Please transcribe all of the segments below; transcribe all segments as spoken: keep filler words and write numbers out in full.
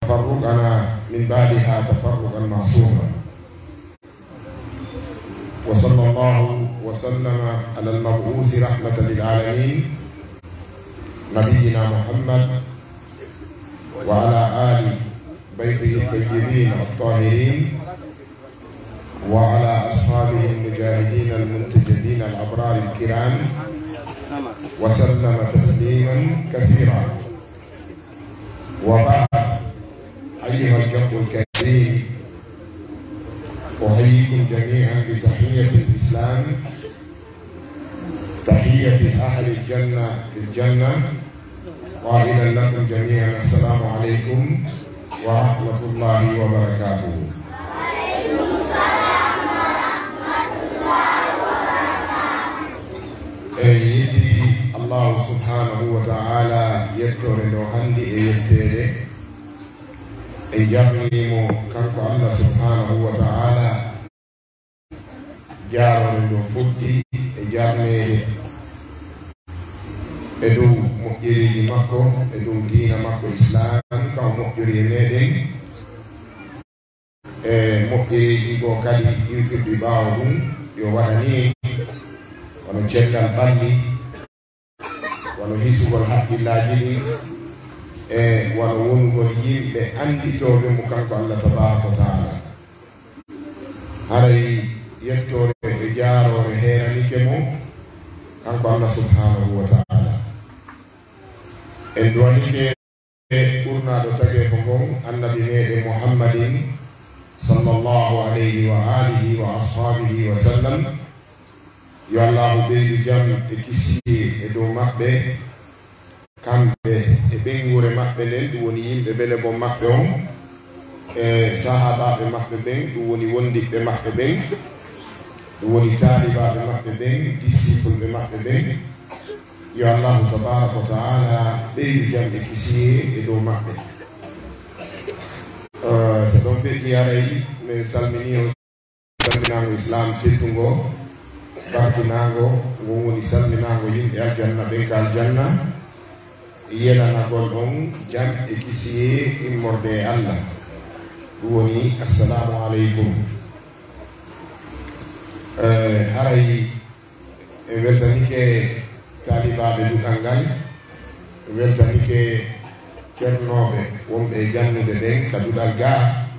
تفرقنا من بعدها تفرقا معصوما. وصلى الله وسلم على المبعوث رحمة للعالمين، نبينا محمد، وعلى آل بيته الطيبين الطاهرين، وعلى أصحابه المجاهدين المنتجبين الأبرار الكرام، وسلم تسليما كثيرا. وبعد، أيها الجمع الكريم، أحييكم جميعا بتحية الإسلام، تحية أهل الجنة في الجنة، قائلا لكم جميعا: السلام عليكم ورحمة الله وبركاته. En yettiti Allahu subhanahu wa ta'ala yettoore nde o handi e yetteede, en jarnii mo kanko Allah subhanahu wa ta'ala, jaaroore nde o foddi e jarneede e dow moƴƴereeji makko, e dow diina makko Islaam, ka o moƴƴori e meɗen. E moƴƴereeji goo kadi iwtirɗi ɓaawo ɗum, yo waɗani en, wano cellal ɓalli, wano hisugol haqqillaaji ɗin, e wano wonugol yimɓe annditooɓe mo kanko Allah tabaaraka wa ta'ala. Haray yettoore e jaaroore heeranike mo kanko Allah subhanahu wa ta'ala. En duwanike ɓurnaaɗo tageefo ngon, Annabi meɗen Muhammadin, sallallahu alayhi wa alihi wa ashabihi wa sallam. Yo Allahu ɓeydu jam e kisiyee e dow maɓɓe, kamɓe e ɓeynguure maɓɓe nden, ɗum woni yimɓe bele bon maɓɓe on, e sahaabaaɓe maɓɓe ɓen, ɗum woni wondiɓɓe maɓɓe ɓen, ɗum woni taalibaaɓe maɓɓe ɓen, disipulɓe maɓɓe ɓen. Yo Allahu tabaaraka wa ta'ala ɓeydu jam e kisiyee e dow maɓɓe. Eh, so ɗon feƴƴi, haray men salminii on salminaango Islaam teddungo, barkinaango, ngon woni salminaango yimɓe aljanna ɓen ka aljanna, yelanagol on jam e kisiyee immorde e Allah. Ɗum woni, assalaamu aleykum. Eh, haray en weltanike taalibaaɓe duɗal ngal, en weltanike cernooɓe wonɓe e jannude ɓen ka duɗal gaa,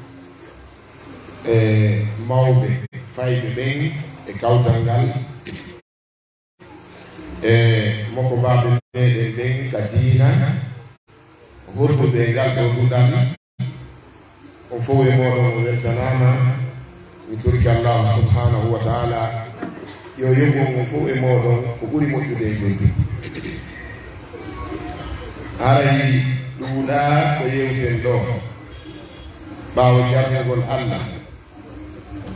e mawɓe fayɓe ɓen e kawtal ngal, e mokobaaɓe meɗen ɓen ka diina, horduɓe e ngal ɗoo duɗal. On fow e mooɗon on weltanaama. Mi torike Allaahu subhaanahu wa ta'aalaa yo yoɓu on fow e mooɗon ko ɓuri moƴƴude e joddi. Haray ɗuuɗaa ko yewten ɗoo. Ɓaawo jarnugol Allah,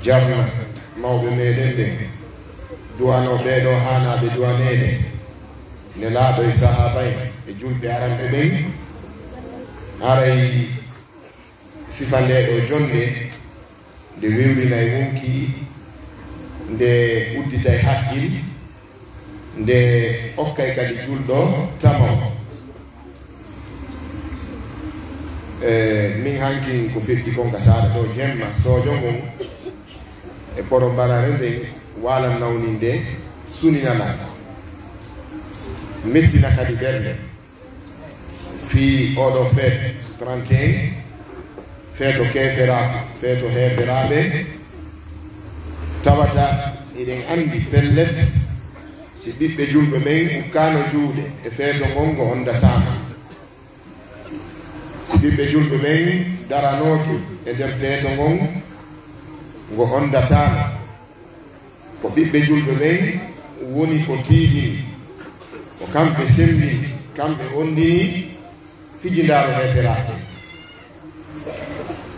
jarna mawɓe meɗen ɓen, du'ano ɓee ɗoo haanaaɓe du'aneede, Nelaaɗo e sahaaba en e julɓe aranɓe ɓen, haray sifa ndee ɗoo jonnde, nde wewlinay wonkii, nde udditay haqqil, nde okkay kadi julɗo tamaw. E, min hankin ko feƴƴi kon ka saare ɗoo jemma, soojo ngon e poro mbarare nden waalan nawninde, sunina lan, mettina kadi ɓernde. Fii oo ɗoo feet trente et un, feeto keeferaaku, feeto heeferaaɓe, tawata hiɗen anndi pellet, si ɓiɓɓe julɓe ɓen ukkaano juuɗe e feeto ngon, ngo onndataama. Si ɓiɓɓe julɓe ɓen daranooki e nder feeto ngon, ngo onndataama. Ko ɓiɓɓe julɓe ɓen woni ko tiiɗini, ko kamɓe sembini, kamɓe onndini fijindaaru heeferaaɓe.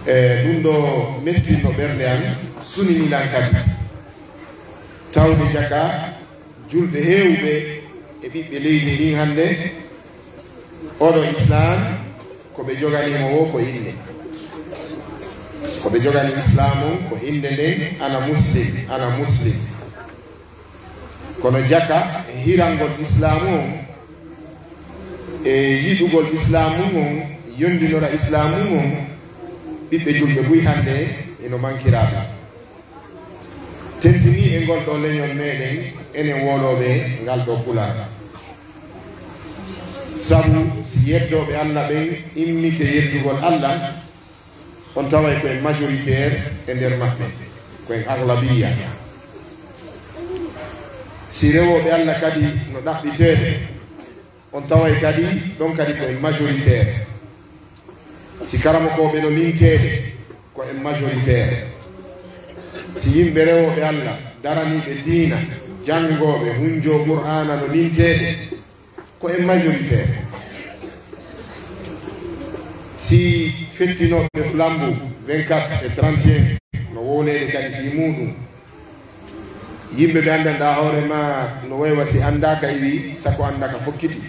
E ɗum ɗoo mettinno ɓernde an, sunini lan kadi. Tawde jaka julɓe heewɓe e ɓiɓɓe leydi ndin hannde, oo ɗoo Islaam, ko ɓe joganii mo woo ko innde. Ko ɓe joganii Islaam on ko innde nden, ana Muslim, ana Muslim. Kono jaka e hirangol Islaam on e yiɗugol Islaam mum on, yondinora Islaamu on, ɓiɓɓe julɓe buy hannde hino mankiraa ɗun. Tentinii e ngol ɗoo leñol meɗen, enen woolooɓe ngal ɗoo Pulaar. Sabu si yeddooɓe Alla ɓen immike yeddugol Alla, on taway ko en majoritaire e nder maɓɓe, ko en aglabiya. Si rewooɓe Alla kadi no ɗaɓɓiteede, on taway kadi ɗon kadi ko en majoritaire. Si karamokooɓe no linteede, ko en majoritaire. Si yimɓe rewooɓe Alla, daraniiɓe diina, janngooɓe, hunjoo Qur'aana no linteede, ko en majoritaire. Si fettinooɓe flambeau vingt-quatre e trente et un no wooleede kadi fii muuɗum, yimɓe ɓe anndanɗaa hoore maa no waywa si anndaaka iwi, sako annda ka fokkiti.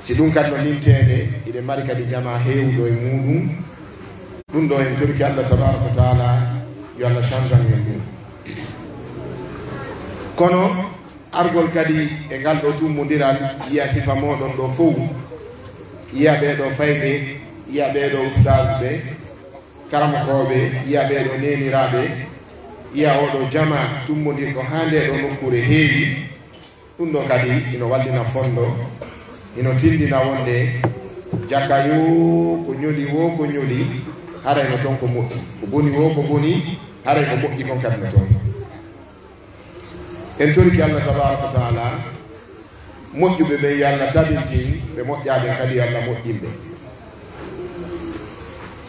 Si ɗum kadi no linteede, hiɗen mari kadi jamaa heewuɗo e muuɗum. Ɗum ɗoo en torike Alla tabaaraka wa taala, yo Alla chanjan en ɗum. Kono argol kadi e ngal ɗoo tummbondiral, yi'a sifa mooɗon ɗoo fow, yi'a ɓee ɗoo fayɓe, yi'a ɓee ɗoo ustaazuɓe, karamokooɓe, yi'a ɓee ɗoo neeniraaɓe, yi'a oo ɗoo jamaa tummbondirɗo haa ndee ɗoo nokkuure heewi. Ɗum ɗoo kadi hino wallina fonndo, hino tinndina wonde jaka yoo ko ñoli woo ko ñoli, haray no ton ko moƴƴi. Ko boni woo ko boni, haray ko moƴƴi kon kadi no ton. En torike Alla tabaaraka wa taala, moƴƴuɓe ɓen yo Alla tabintin ɓe, moƴƴaa ɓen kadi yo Alla moƴƴin ɓe.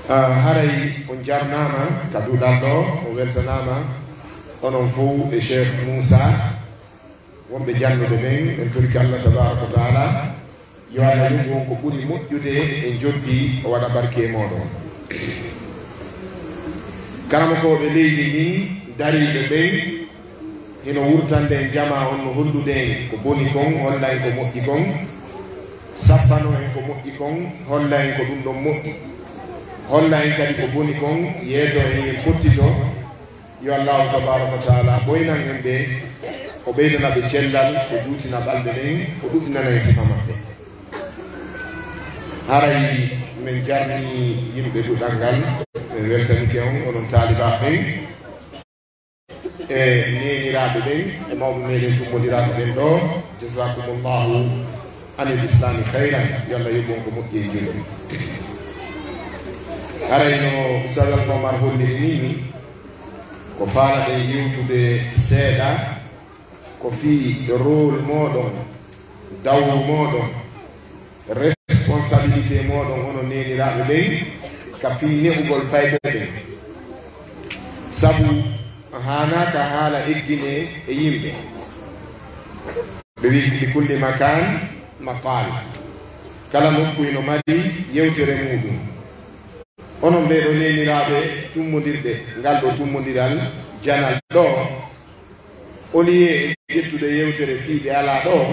Ah, haray on jarnaama ka duɗal ɗoo, on weltanaama onon fow e Cheikh Moussa, wonɓe jannude ɓen, en torike Alla tabaaraka wa taala, yo Alla yoɓu on ko ɓuri moƴƴude e njoddi, o waɗa barke e mooɗon. Karamokooɓe leydi ndin dariiɓe ɓen, hino wurtande en jamaa on, no hollude en ko boni kon, holla en ko moƴƴi kon, sabbano en ko moƴƴi kon, holla en ko ɗum ɗon moƴƴi, holla en kadi ko boni kon, yeeto en, en pottito. Yo Allaahu tabaaraka wa taala ɓoynan en ɓe, o ɓeydana ɓe cellal, o juutina ɓalɗe ɗen, o ɗuɗɗinana en sifa maɓɓe. Haray men jarni yimɓe duɗal ngal, men weltanike on, onon taalibaaɓe ɓen, e neeniraaɓe ɓen, e mawɓe meɗen tummbondiraaɓe ɓen ɗoo. Jazakumullahu anil islami khayran. Yo Alla yoɓu on ko moƴƴi e jeyɗi. Haray no Ustaz Alfa Omar holliri nii, ko faalaɗen yewtude seeɗa, ko fii rôle mooɗon, dawru mooɗon, responsabilité mooɗon, onon neeniraaɓe ɓen, ka fii ne'ugol fayɓe ɓen. Sabu haanaa ka haala eggine e yimɓe. Ɓe wi'i, "Li kulli makaan maqaal." Kala nokku hino mari yewtere muuɗum. Onon ɓee ɗoo neeniraaɓe tummbondirɓe ngal ɗoo tummbondiral janal ɗoo, au lieu e ƴettude yewtere fii ɓe alaa ɗoo,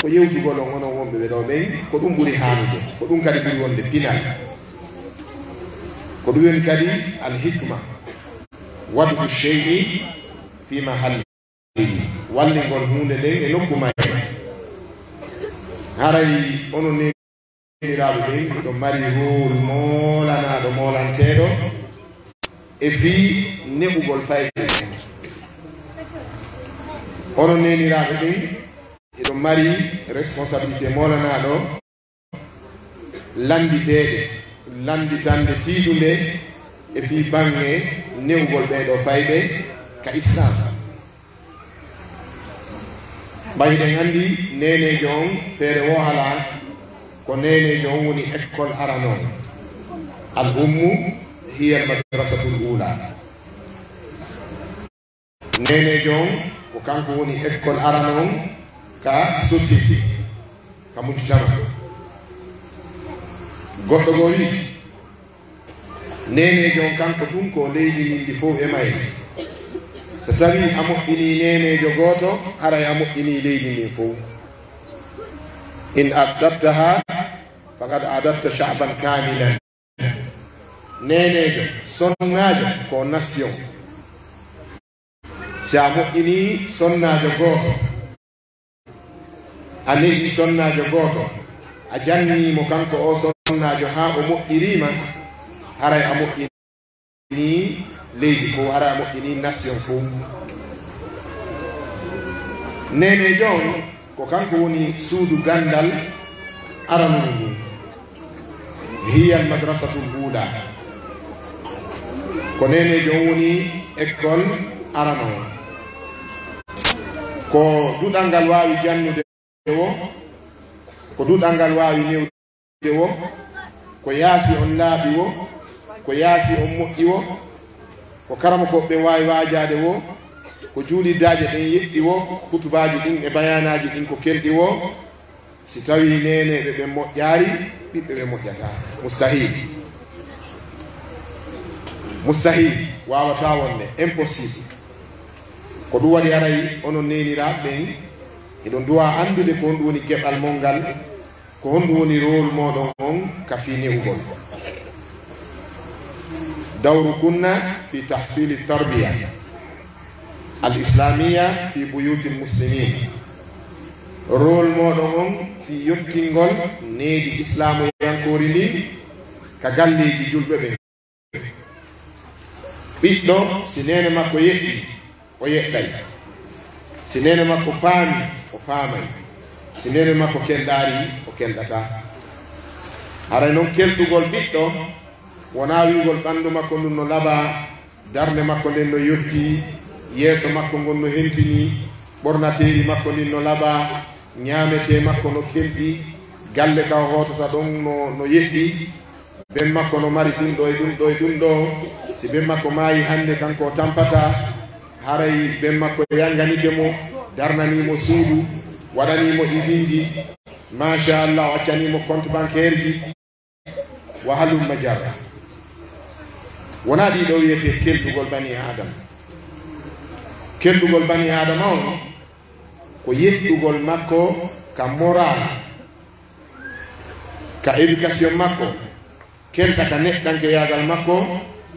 ko yewtugol on onon wonɓe ɓe ɗoo ɓen, ko ɗum ɓuri haanude, ko ɗum kadi ɓuri wonde pinal. Ko ɗum woni kadi al hikma, wad'u shay'i fi mahallihi, wallingol huunde nden e nokku mayre. Haray onon neeniraaɓe ɓen, hiɗon mari rôle moolanaaɗo, moolanteeɗo e fii ne'ugol fayɓe. Onon neeniraaɓe ɓen, hiɗon mari responsabilité moolanaaɗo lannditeede, lannditannde tiiɗunde e fii baŋŋe ne'ugol ɓee ɗoo fayɓe ka Islaam. Ɓay hiɗen anndi neeneejo on feere woo alaa, ko neeneejo on woni ekkol arano on. Al ummu hiya al madrasatul uula. Neeneejo on ko kanko woni ekkol arano on ka société, ka mujtama. Goɗɗo goo wi'i, neeneejo on kanko tun ko leydi ndin ndi fow e mayri. So tawii a moƴƴinii neeneejo gooto, haray a moƴƴinii leydi ndin fow. In addattaha, faqad adatta sha'ban kamilan. Neeneejo, sonnaajo ko nation. Si a moƴƴinii sonnaajo gooto, a ne'ii sonnaajo gooto, a jannii mo kanko oo sunnaajo haa o moƴƴiriima, haray a moƴƴinii leydi fow, haray a moƴƴinii nation fow. Neeneejo on, ko kanko woni suudu ganndal aranundu ngun. Hiya al madrasatul ula. Ko neeneejo on woni école arano on. Ko duɗal ngal waawi jannude woo, ko duɗal ngal waawi newde woo, ko yaasi on laaɓi woo, ko yaasi on moƴƴi woo, ko karamokooɓe ɓen waawi waajaade woo, ko juulirdaaje ɗen yeƴƴi woo, hutubaaji ɗin e bayaanaaji ɗin ko kelɗi woo, si tawii neeneeɓe ɓen moƴƴaali, ɓiɓɓe ɓen moƴƴataa. Mustahil. Mustahil, waawataa wonde, impossible. Ko ɗun waɗi haray onon neeniraaɓe ɓen, hiɗon duwaa anndude ko honɗun woni geɓal mon ngal, ko honɗun woni rôle mooɗon on ka fii ne'ugol. Dawrukunna fi tahsili tarbiya al islamiya fi buyutil muslimin. Rôle mooɗon on fii yottingol needi islaamuyankoori ndin ka galleeji julɓe ɓen. Ɓiɗɗo, si neene makko yeɗɗii, o yeɗɗay. Si neene makko faamii, o faamay. Si neene makko kelɗaari, o kelɗataa. Haray non kelɗugol ɓiɗɗo wonaa wi'ugol ɓanndu makko ndun no labaa, darnde makko nden no yottii, yeeso makko ngon no hentinii, ɓornateeri makko ndin no labaa, ɲaametee makko no kelɗi, galle ka o hootata ɗon no, no yeɗɗi, ben makko no mari ɗun ɗoo e ɗun ɗoo e ɗun ɗoo. Si ben makko maayii hannde, kanko o tampataa. Haray ben makko yanganike mo, darnanii mo suudu, waɗanii mo isinji, machallah, o accanii mo compte bancaire ji, wa halumma jarra. Wonaa ɗii ɗoo wi'etee kelɗugol banii Aadama. Kelɗugol banii Aadama on ko yeɗɗugol makko ka moral, ka éducation makko, kelɗa ka neɗɗankeyaagal makko,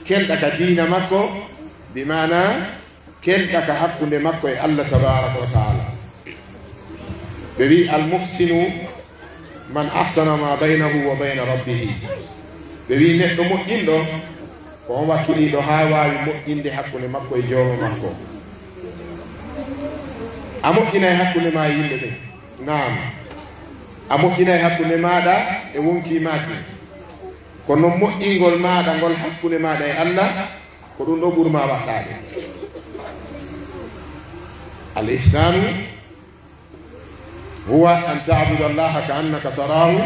kelɗa ka diina makko, bi maanaa kelɗa ka hakkunde makko e Allah tabaaraka wa taala. Ɓe wi'i, "Al muhsinu man ahsana ma baynahu wa bayna rabbihi." Ɓe wi'i, neɗɗo moƴƴinɗo ko on wakkiliiɗo haa waawi moƴƴinde hakkunde makko e Joomi makko. A moƴƴinay hakkunde maa e yimɓe ɓen. Naam. A moƴƴinay hakkunde maaɗa e wonkii maa kin. Ko non moƴƴingol maaɗa ngol hakkunde maaɗa e Allah, ko ɗun ɗoo ɓuri maa waɗɗaade. Al ihsanu huwa an ta'buda Allaha ka annaka tarahu,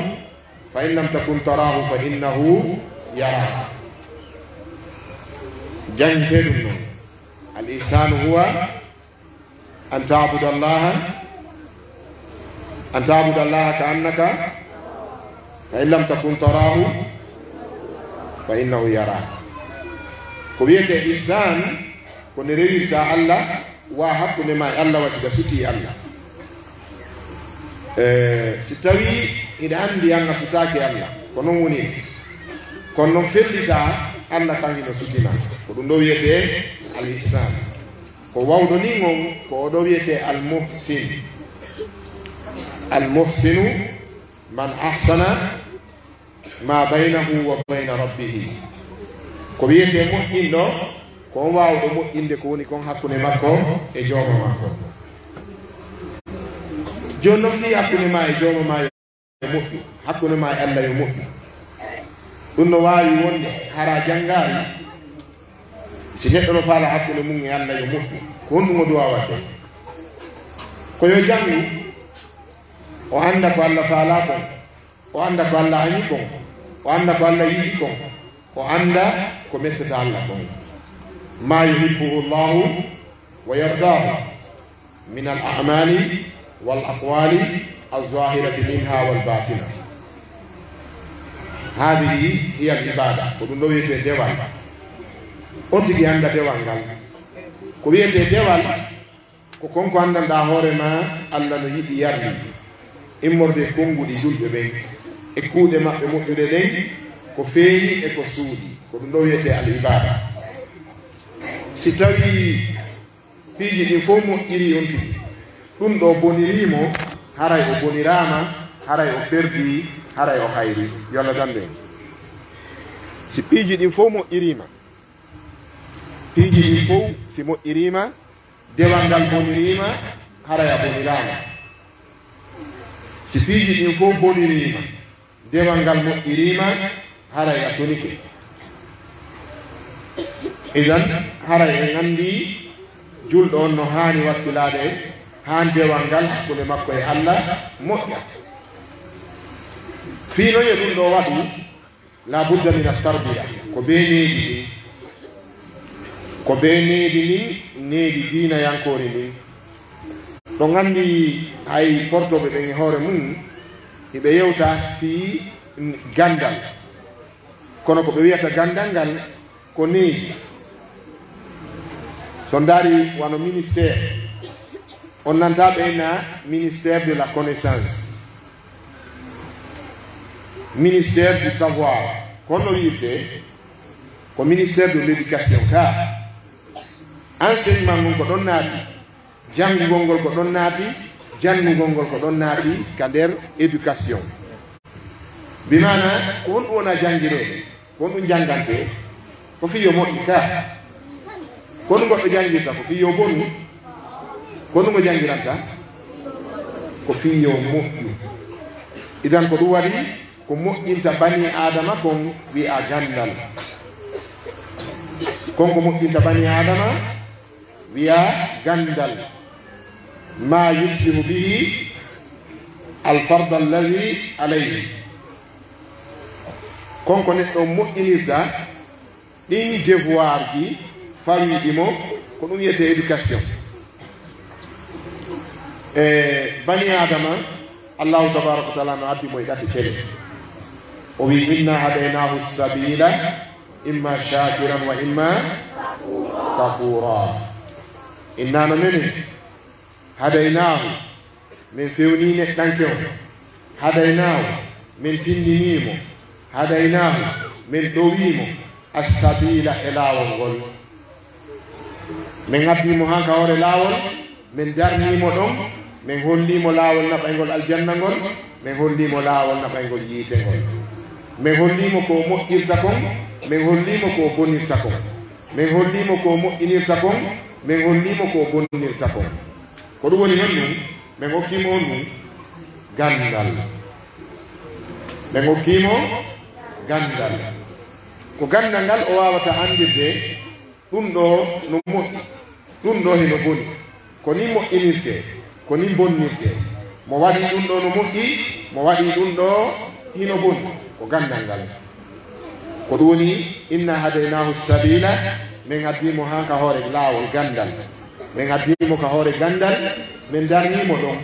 fa in lam takun tarahu fa innahu yarak. Janngitee ɗun non. Al ihsanu huwa an ta'buda Allaha, an ta'buda Allaha ka annaka, fa in lam takun tarahu, fa innahu yarak. Ko wi'etee ihsan, ko nde rewirtaa Allah, wa hakkunde maa e Allah, wa si hiɗa sutii Allah. Eh, si tawii hiɗa anndi an a sutaaki Allah, ko non woni. Kono non fellitaa Allah kan hino suti maa. Ko ɗun ɗoo wi'etee al ihsan. Ko wawɗo nin on, ko oo ɗoo wi'etee al muhsin. Al muhsinu man ahsana ma baynahu wa bayna rabbihi. Ko wi'etee moƴƴinɗo, ko on waawuɗo moƴƴinde ko woni kon hakkunde makko e Joomi makko. Jooni non fii hakkunde maa e Joomi maa yo moƴƴu, hakkunde maa e Alla yo moƴƴu. Ɗun no waawi wonde hara janngaali, si neɗɗo no faalaa hakkunde mun e Alla yo moƴƴu, ko honɗun o duwaa waɗde? Ko yo janngu, o annda ko Alla faalaa kon. O annda ko Alla hañi kon, o annda ko Alla yiɗi kon, o annda ko mettata Alla kon. Ma yuhibbuhu Allahu wa yardaahu min al a'mali wal aqwali az-zahirati minha wal batina. Hadhihi hiya al ibada, ko ɗun ɗoo wi'etee dewal. On tigi annda dewal ngal. Ko wi'etee dewal, ko kon ko anndanɗaa hoore maa Alla no yiɗi yarli, immorde e konnguɗi julɓe ɓen, e kuuɗe maɓɓe moƴƴuɗe ɗen, ko feeɲi e ko suuɗi, ko ɗun ɗoo wi'etee al ibaada. Si tawii piiji ɗin fow moƴƴirii on tigi, ɗun ɗoo bonirii mo, haray o boniraama, haray o perdii haray o hayri. Yo Alla dandu en. Si piiji ɗin fow moƴƴiriima, piiji ɗin fow si moƴƴiriima, dewal ngal boniriima, haray a boniraama. Si piiji ɗin fow boniriima, dewal ngal moƴƴiriima, haray a tonike. Idan, haray en anndi julɗo on no haani wakkilaade, haa dewal ngal hakkunde makko e Alla moƴƴa. Fii no yo ɗum ɗoo waɗu, la budda min at-tarbiya, ko bee needi ndin, ko bee needi ndin, needi diinayankoori ndin. Ɗon anndi hay portooɓe ɓen e hoore mum, hiɓe yewta fii ganndal. Kono ko ɓe wi'ata ganndal ngal ko needi. So ndaari wano ministère, on nanta ɓe na ministère de la connaissance, ministère du savoir, kono wi'irte ko ministère de l'éducation ka. Enseignement ngon ko ɗon naati, janngugol ngol ko ɗon naati, janngugol ngol ko ɗon naati ka nder éducation. Bi maana, ko honɗum wona janngireede? Ko honɗum janngantee? Ko fii yo moƴƴu ka. Ko honɗum goɗɗo janngirta? Ko fii yo bonu. Ko honɗum o janngiranta? Ko fii yo moƴƴu. Idan ko ɗum waɗi ko moƴƴinta banii Aadama kon wi'aa ganndal. Kon ko moƴƴinta banii Aadama wi'aa ganndal. Ma yuslihu bihi al-farda alladhi alayhi. Kon ko neɗɗo on moƴƴinirta ɗin devoir ji fawiiɗi mo, ko ɗum wiyetee éducation. E banii Aadama, Allaahu tabaaraka wa taala no addi mo e ɗate kele. O wi'i, "Inna hadaynaahu sabila, imma shakiran wa imma kafura." Inna no menen hadaynaahu, men fewnii neɗɗanke on. Hadaynaahu, men tindinii mo. Hadaynaahu, men ɗowii mo. As-sabiila, e laawol ngol. Men addii mo han ka hoore laawol, men darnii mo ɗon, men hollii mo laawol naɓayngol aljanna ngol, men hollii mo laawol naɓayngol yiite ngol. Men hollii mo ko o moƴƴirta kon, men hollii mo ko o bonirta kon. Men hollii mo ko o moƴƴinirta kon, men hollii mo ko o bonnirta kon. Ko ɗum woni honɗum? Men okkii mo honɗum? Ganndal. Men okkii mo ganndal. Ko ganndal ngal o waawata anndirde, ɗum ɗoo no moƴƴi, ɗum ɗoo hino boni. Ko nii moƴƴinirtee, ko nii bonnirtee. Mo waɗii ɗum ɗoo no moƴƴi, mo waɗii ɗum ɗoo hino boni. Ko ganndal ngal. Ko ɗum woni, "Inna hadaynaahu sabiila", men addii mo han ka hoore laawol ganndal. Men addii mo ka hoore ganndal, men darnii mo ɗon.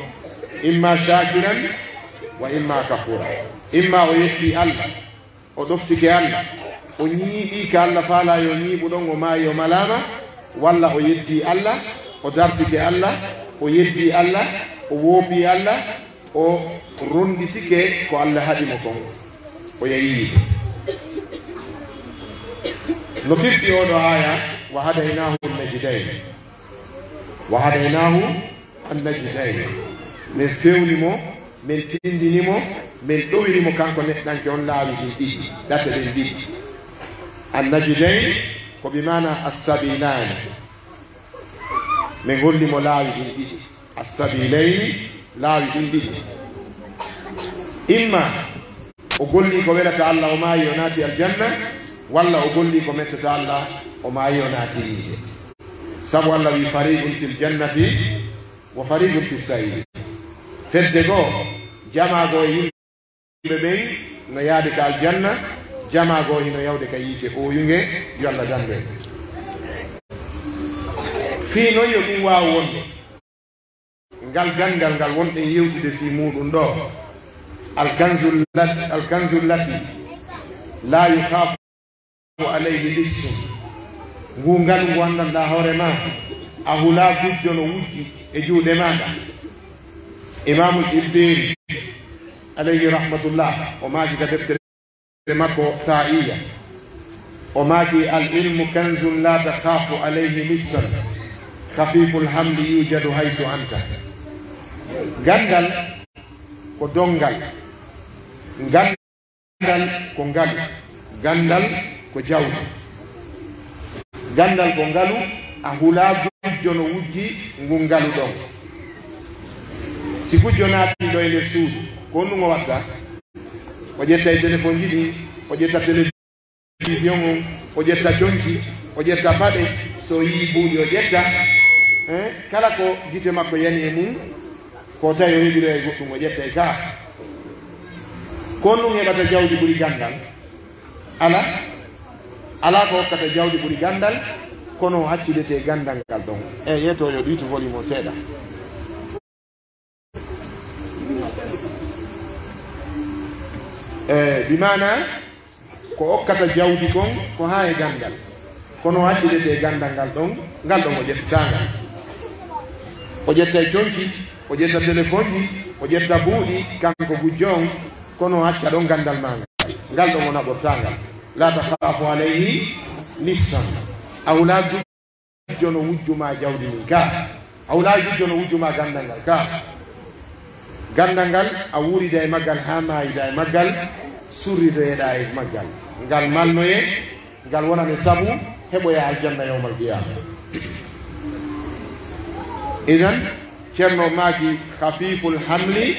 "Imma shakiran wa imma kafura." Imma o yettii Alla, o ɗoftike Alla, o ñiiɓii ka Alla faalaa yo ñiiɓu ɗon, o maayi, o malaama, walla o yeddii Alla, o dartike Alla, o yeddii Alla, o woopii Alla, o ronnditike ko Alla haɗi mo kon, o yahi yiite. No firti oo ɗoo aaya, "Wa hadaynaahu najdayn." "Wa hadaynaahu an-najdayn." Men fewni mo, men tindini mo, men ɗowiri mo kanko neɗɗanke on laawi ɗin ɗiɗi, ɗate ɗen ɗiɗi. An-najdayn ko bi maana as-sabilaani. Men holli mo laawi ɗin ɗiɗi. As-sabilayni, laawi ɗin ɗiɗi. Imma o golli ko welata Alla, o maayi, o naati aljanna, walla o golli ko mettata Alla, o maayi, o naati yiite. Sabu Alla wi'i, "Fariqun fil jannati wa fariqun fis sa'ir." Fedde goo, jamaa goo e yimɓe ɓen no yaade ka aljanna, jamaa goo hino yawde ka yiite ooyunge, yo Alla dandu en. Fii non yo ɗum waawu wonde. Ngal ganndal ngal wonɗen yewtude fii muuɗum ɗoo. Alkanzu lat-, alkanzu lati laa yukhaafu alayhi lissun. Nguu ngalu ngu anndanɗaa hoore maa, a hulaa gujjo no wujji e juuɗe maa ngal. Imaamul Ibbeeri, alayhi rahmatullah, o maaki ka deftere makko Taa'iyya. O maaki, "Al ilmu kanzun la takhaafu alayhi lissan, khafiful hamli yujadu haythu anta." Ganndal ko donngal. Ganndal ko ngalu, ganndal ko jawdi. Ganndal ko ngalu, a hulaa gujjo no wujji ngun ngalu ɗon. Si gujjo naatii ɗo e nder suudu, ko honɗun o watta? O ƴetta e telefonji ɗin, o ƴetta télévision on, o ƴetta conci, o ƴetta paɗe, si o yi'ii buuɗi o ƴetta. Eh, kala ko gite makko yani e mun, ko tawi o heɓiroyay goɗɗun o ƴettay ka. Ko honɗun heɓata jawdi ɓuri ganndal? Alaa. Alaa ko hokkata jawdi ɓuri ganndal, kono o accitete ganndal ngal ɗon. E yeeto yo ɗuytu volume o seeɗa. E, bi maanaa, ko okkata jawdi kon, ko haa e ganndal. Kono o accitete ganndal ngal ɗon, ngal ɗon o ƴettataa ngal. O ƴetta e conci, o ƴetta telefonji, o ƴetta buuɗi, kanko gujjo on, kono o acca ɗon ganndal maa ngal. Ngal ɗon o naɓortaa ngal. La takhaafu alayhi lissan. A hulaa gujjo no wujju maa jawdi ndin ka. A hulaa gujjo no wujju maa ganndal ngal ka. Ganndal ngal, a wuurida e maggal haa maayida e maggal, surridoyeɗaa e maggal. Ngal malnoye, ngal wonane sabu heɓoyaa aljanna yawmal qiyaama. Idan, Ceerno maaki, "Khafiiful hamli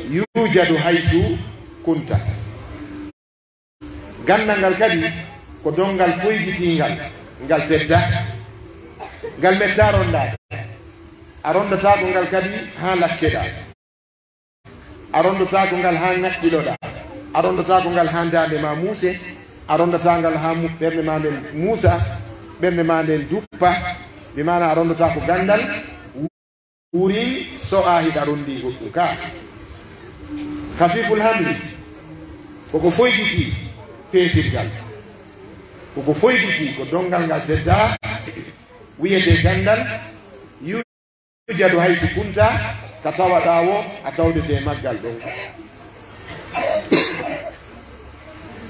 yuujadu haysu kunta." Ganndal ngal kadi ko donngal foygitiingal, ngal tedda, ngal mettaa ronndaade. A ronndotaako ngal kadi haa lakkeɗaa. A ronndotaako ngal haa ŋaƴƴiloɗaa. A ronndotaako ngal haa daande maa muuse. A ronndotaako ngal haa mu-, ɓernde maa nden muusa, ɓernde maa nden duppa. Bi maanaa a ronndotaako ganndal wurin so a hiɗa ronndii goɗɗun ka. Khafiiful hamli, ko ko foygitii peesirgal. Ko ko foygitii, ko donngal ngal teddaa, wi'etee ganndal, yuujadu haysu kunta, ka tawaɗaa woo, a tawdete e maggal ɗon.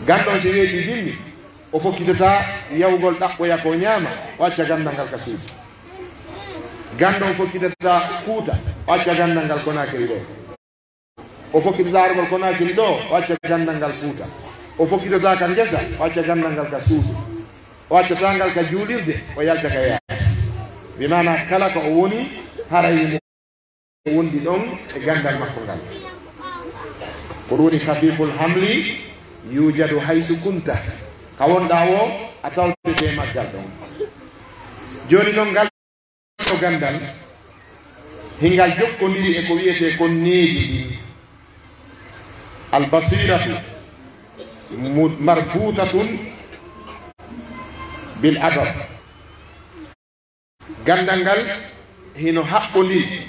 Ganndal si weetii bimmi, o fokkitataa yahugol ɗaɓɓoya ko ñaama, o acca ganndal ngal ka suudu. Ganndal fokkitataa Fuuta, o acca ganndal ngal Konaakiri ɗoo. O fokkitataa argol Konaakiri ɗoo, o acca ganndal ngal Fuuta. O fokkitataa ka ngesa, o acca ganndal ngal ka suudu. O accataa ngal ka juulirde, o yalta ka yaasi. Bi maanaa kala ko o woni, haray himo wondi ɗon e ganndal makko ngal. Ko ɗun woni khafiiful hamli yuujadu haysu kunta. Ka wonɗaa woo, a tawdete e maggal ɗon. Jooni non ngal ɗoo ganndal, hingal jokkondiri e ko wi'etee kon needi ɗin. Al basiratu mu-, marbutatun bil adab. Ganndal ngal hino haɓɓondiri,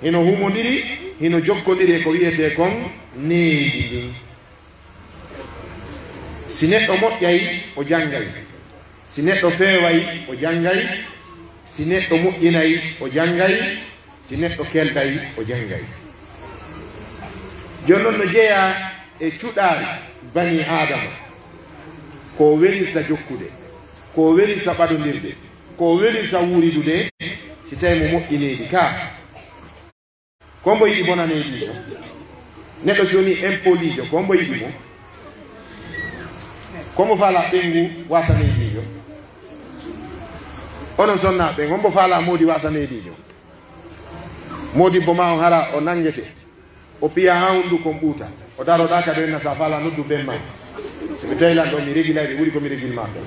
hino humondiri, hino jokkondiri e ko wi'etee kon needi ndin. Si neɗɗo moƴƴay, o janngay. Si neɗɗo feeway, o janngay. Si neɗɗo moƴƴinay, o janngay. Si neɗɗo kelɗay, o janngay. Jooni non no jeyaa e cuɗaari banii Aadama, ko welirta jokkude, ko welirta ɓadondirde, ko welirta wuuridude, si tawii mo moƴƴi needi ka. Ko hombo yiɗi bona neediijo? Neɗɗo si woni impoliijo, ko hombo yiɗi mo? Ko hombo faalaa ɓeyngu waasa neediijo? Onon sonnaaɓe ɓen, hombo faalaa moodi waasa neediijo? Moodibbo maa on hara o nanngete, o piya haa hunduko on ɓuuta, o daroɗaa ka ɗo henna, si a faalaa noddu ben maa. Si mi tawii lan ɗoo, mi regilay ɓe ɓuri ko mi regil maa kon.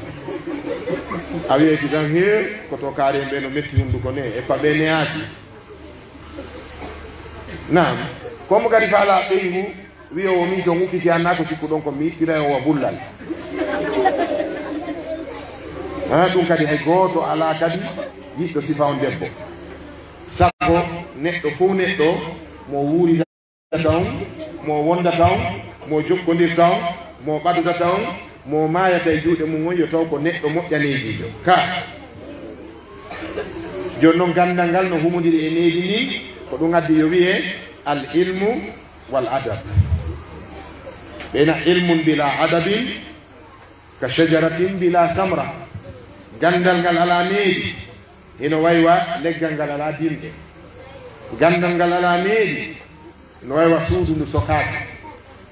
A wi'ay kisan, hee, ko to kaari en ɓe no metti hunduko ne, e paɓe ne'aaki. Naam, ko mo kadi faalaa ɓeyngu, wi'o wo min si on ukkiti an naa ko sikkuɗon kon, mi ittiray on wa bullal. Haa ɗun kadi hay gooto alaa kadi yiɗɗo sifa on debbo. Sago neɗɗo fow neɗɗo mo wuuridata on, mo wondata on, mo jokkondirta on, mo ɓadodata on, mo maayata e juuɗe mun on, yo taw ko neɗɗo moƴƴaneejiijo. Ka. Jooni non, ganndal ngal no humondiri e needi ndin, ko ɗun addi yo wi'e al ilmu wal adab. Ɓe na ilmun bila adabin ka shajaratin bila samra. Ganndal ngal alaa needi, hino way wa leggal ngal alaa dimɗe. Ganndal ngal alaa needi, no way wa suudu ndu sokaaki.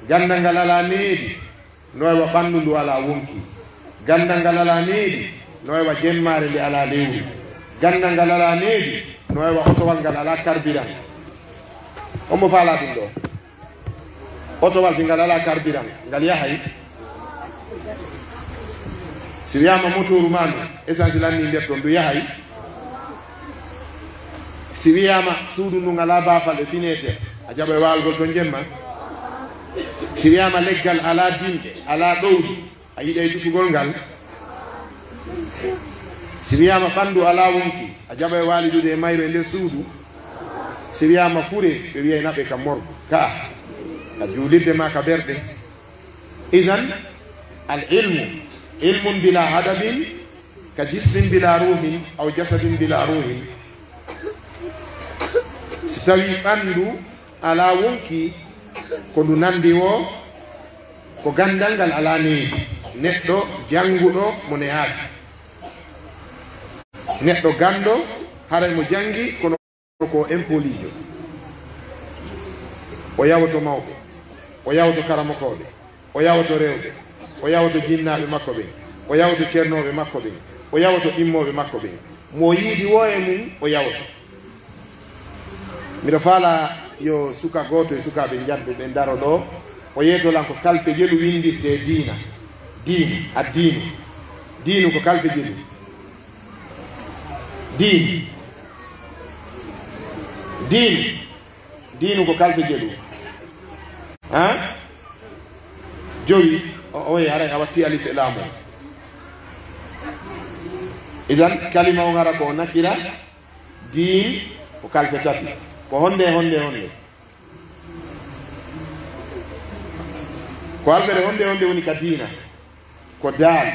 Ganndal ngal alaa needi, no wayi wa ɓanndu ndu alaa wonki. Ganndal ngal alaa needi, no wayi wa jemmaare nde alaa lewru. Ganndal ngal alaa needi, no wayi wa otowal ngal alaa carburant. Hombo faalaa ɗum ɗoo? Otowal, si ngal alaa carburant, ngal yahay? Si wiyaama motooru maa ndun, essence lannii nder ton, ndu yahay? Si wiyaama suudu ndun alaa baafal e fineeter, a jaɓay waalugol ton jemma? Si wiyaama leggal alaa dimɗe, alaa ɗowdi, a yiɗay tutugol ngal? Si wiyaama ɓanndu alaa wonki, a jaɓay waalidude e mayru e nder suudu? Si wiyaama fure, ɓe wi'ay naɓe ka morgu, ka, ka juulirde maa ka berɗe. Idan, al ilmu, ilmun bila hadabin, ka jismin bila ruhin, aw jasadin bila ruhin. Si tawii ɓanndu alaa wonki, ko ndu nanndi woo, ko ganndal ngal alaa needi. Neɗɗo jannguɗo mo nehaaki. Neɗɗo ganndo, haray mo janngi, kono ko impoliijo. O yawoto mawɓe, o yawoto karamokooɓe, o yawoto rewɓe, o yawoto jinnaaɓe makko ɓen, o yawoto cernooɓe makko ɓen, o yawoto ɗimmooɓe makko ɓen. Mo o yiidi woo e mun, o yawoto. Miɗo faalaa yo suka gooto e sukaaɓe njanɗuɓe ɓen daro ɗoo, o yeetoo lan ko kalfe jelu winndirtee diina. Diin, addiinu. Diinu ko kalfe jelu. Diin. Diin. Diinu ko kalfe jelu. Ha? Jowi, o, o, haray a watti alif e laamu. Idan, kalima on hara ko nakira, diin ko kalfe tati. Ko honde, honde, honde? Ko alfere honde, honde woni ka diina? Ko daal.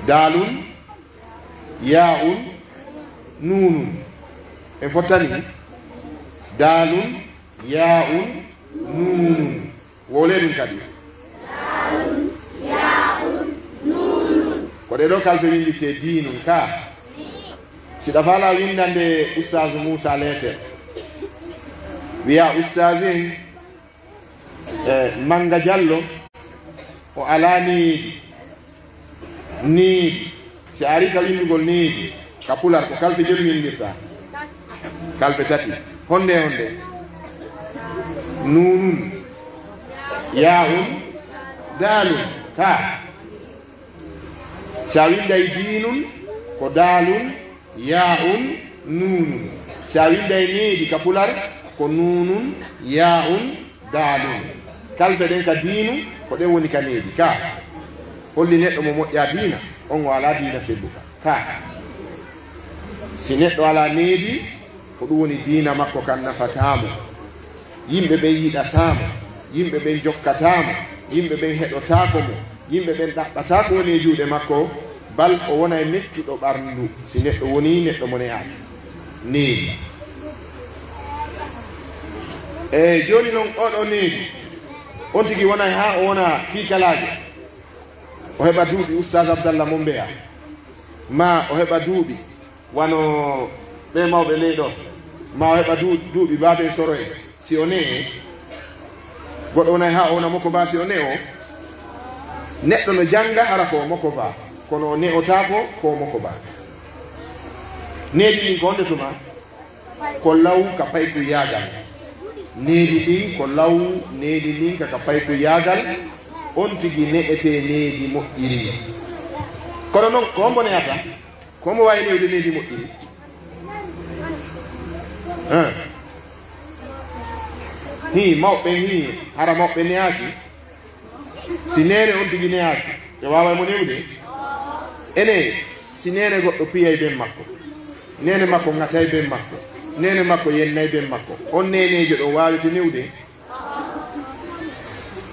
Daalun, yaa'un, nuunun. En fottani? Daalun, yaa'un, nuunun. Wowlee ɗun kadi. Ko ɗee ɗoo kalfe winndittee diinun ka. Si ɗa faalaa winndande Ustaazu Muusaa leeter, wi'aa, Ustaazu en, e, Mannga Jallo, o alaa needi. Needi. Si a arii ka winndugol needi, ka pular ko kalfe jelu winndirtaa. Kalfe tati. Honde, honde? Nuunun, yaa'un, daalun. Ka. Si a winnday diinun, ko daalun, yaa'un, nuunun. Si a winnday needi ka pular, ko nuunun, yaa'un, daalun. Kalfe ɗen ka diinu, ko ɗen woni ka needi. Ka. Holli neɗɗo mo moƴƴaa diina, on o alaa diina selluka. Ka. Si neɗɗo alaa needi, ko ɗun woni diina makko kan nafataa mo. Yimɓe ɓen yiɗataa mo. Yimɓe ɓen jokkataa mo. Yimɓe ɓen heɗotaako mo. Yimɓe ɓen ɗaɓɓataa ko woni e juuɗe makko, bal o wonay mettuɗo ɓarndu si neɗɗo wonii neɗɗo mo ne'aaki. Needi. E jooni non, oo ɗoo needi, on tigi wonay haa o wona kiikalaajo. O heɓa duuɓi Ustaaz Abdallah Mombeya, maa o heɓa duuɓi wano ɓee mawɓe ley ɗoo, maa o heɓa duu-, duuɓi Baaben Soro en. Si o ne'ee, goɗɗo wonay haa o wona mokobaa si o ne'oo? Neɗɗo no jannga hara ko o mokobaa, kono o ne'otaako ko o mokobaa. Needi ndin ko honde tuma? Ko law ka paykuyyaagal. Needi ndin ko law, needi ndin ka, ka paykuyyaagal, on tigi ne'etee needi moƴƴiri. Kono non, ko hombo ne'ata? Ko hombo waawi ne'ude needi moƴƴiri? Hein? Hii, mawɓe, hii, hara mawɓe ne'aaki? Si neene on tigi ne'aaki, ɓe waaway mo ne'ude? Enee, si neene goɗɗo piyay ben makko, neene makko ŋatay ben makko, neene makko yennay ben makko, on neeneejo ɗon waawete ne'ude?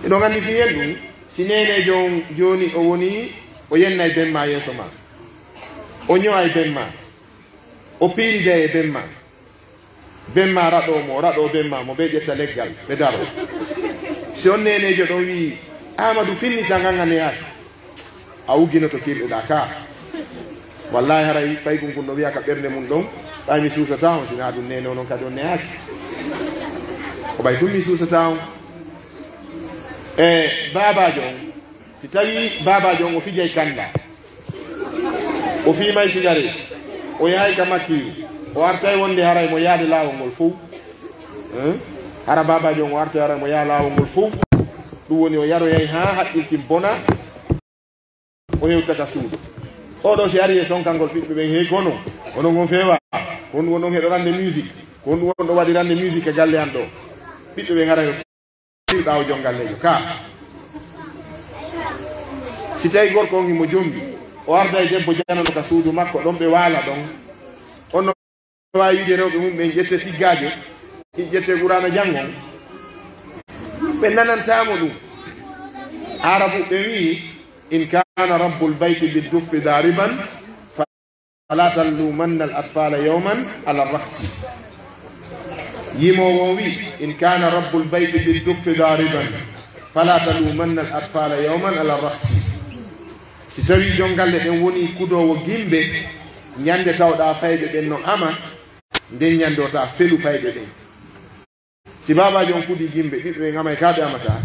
Hiɗon anndi fii hen ɗun? Si neeneejo on jooni o wonii, o yennay ben maa yeeso maa, o ño'ay ben maa, o piiriday e ben maa, ben maa raɗoo mo, o raɗoo ben maa, mo ɓe ƴetta leggal, ɓe daroo. Si on neeneejo ɗon wi'i, "Aamadu, finnitaa, ngan a ne'aaki," a ugginoto kirɗe ɗaa ka. Wallaahi, haray paykun kun no wi'a ka ɓernde mun ɗon, "Ɓay mi suusataa on, si naa ɗun neene, onon kadi on ne'aaki." Ko ɓay tun mi suusataa on. E baabaajo on, si tawii baabaajo on o fijay kanda, o fiimay sigareeti, o yahay ka makiiru, o artay wonde haray mo yaade laawol ngol fow. Eh? Hara baabaajo on o artay haray mo yaha laawol ngol fow. Ɗum woni o yaroyay haa haqqil kin bona, o hewta ka suudu. Oo ɗoo si ari e sonkangol ɓiɓɓe ɓen, hey kono, onon on feewaa, ko honɗum wonɗon heɗorande musique, ko honɗum wonɗon waɗirande musique e galle an ɗoo? Ɓiɓɓe ɓen haray no tirɗaa o jongalleejo ka. Si tawii gorko on himo jombi, o arda e debbo janano ka suudu makko, ɗon ɓe waala ɗon. On no waawi wiide rewɓe mum ɓen ƴette tiggaajo, ƴette Qur'aana jangon. Ɓe nanantaa mo ɗum. Aarabu ɓe wi'i, "In kana rabbul bayti bid duffi dariban, fala talumanna al atfala yawman ala raqsi." Yimoowo on wi'i, "In kana rabbul bayti bid duffi dariban, fala talumanna al atfala yawman ala raqsi." Si tawii jongalle ɗen wonii kudoowo gimbe, ñande tawɗaa fayɓe ɓen no ama, nden ñande o taa felu fayɓe ɓen. Si baabaajo on kudii gimbe, ɓiɓɓe ɓen amay kaa ɓe amataa?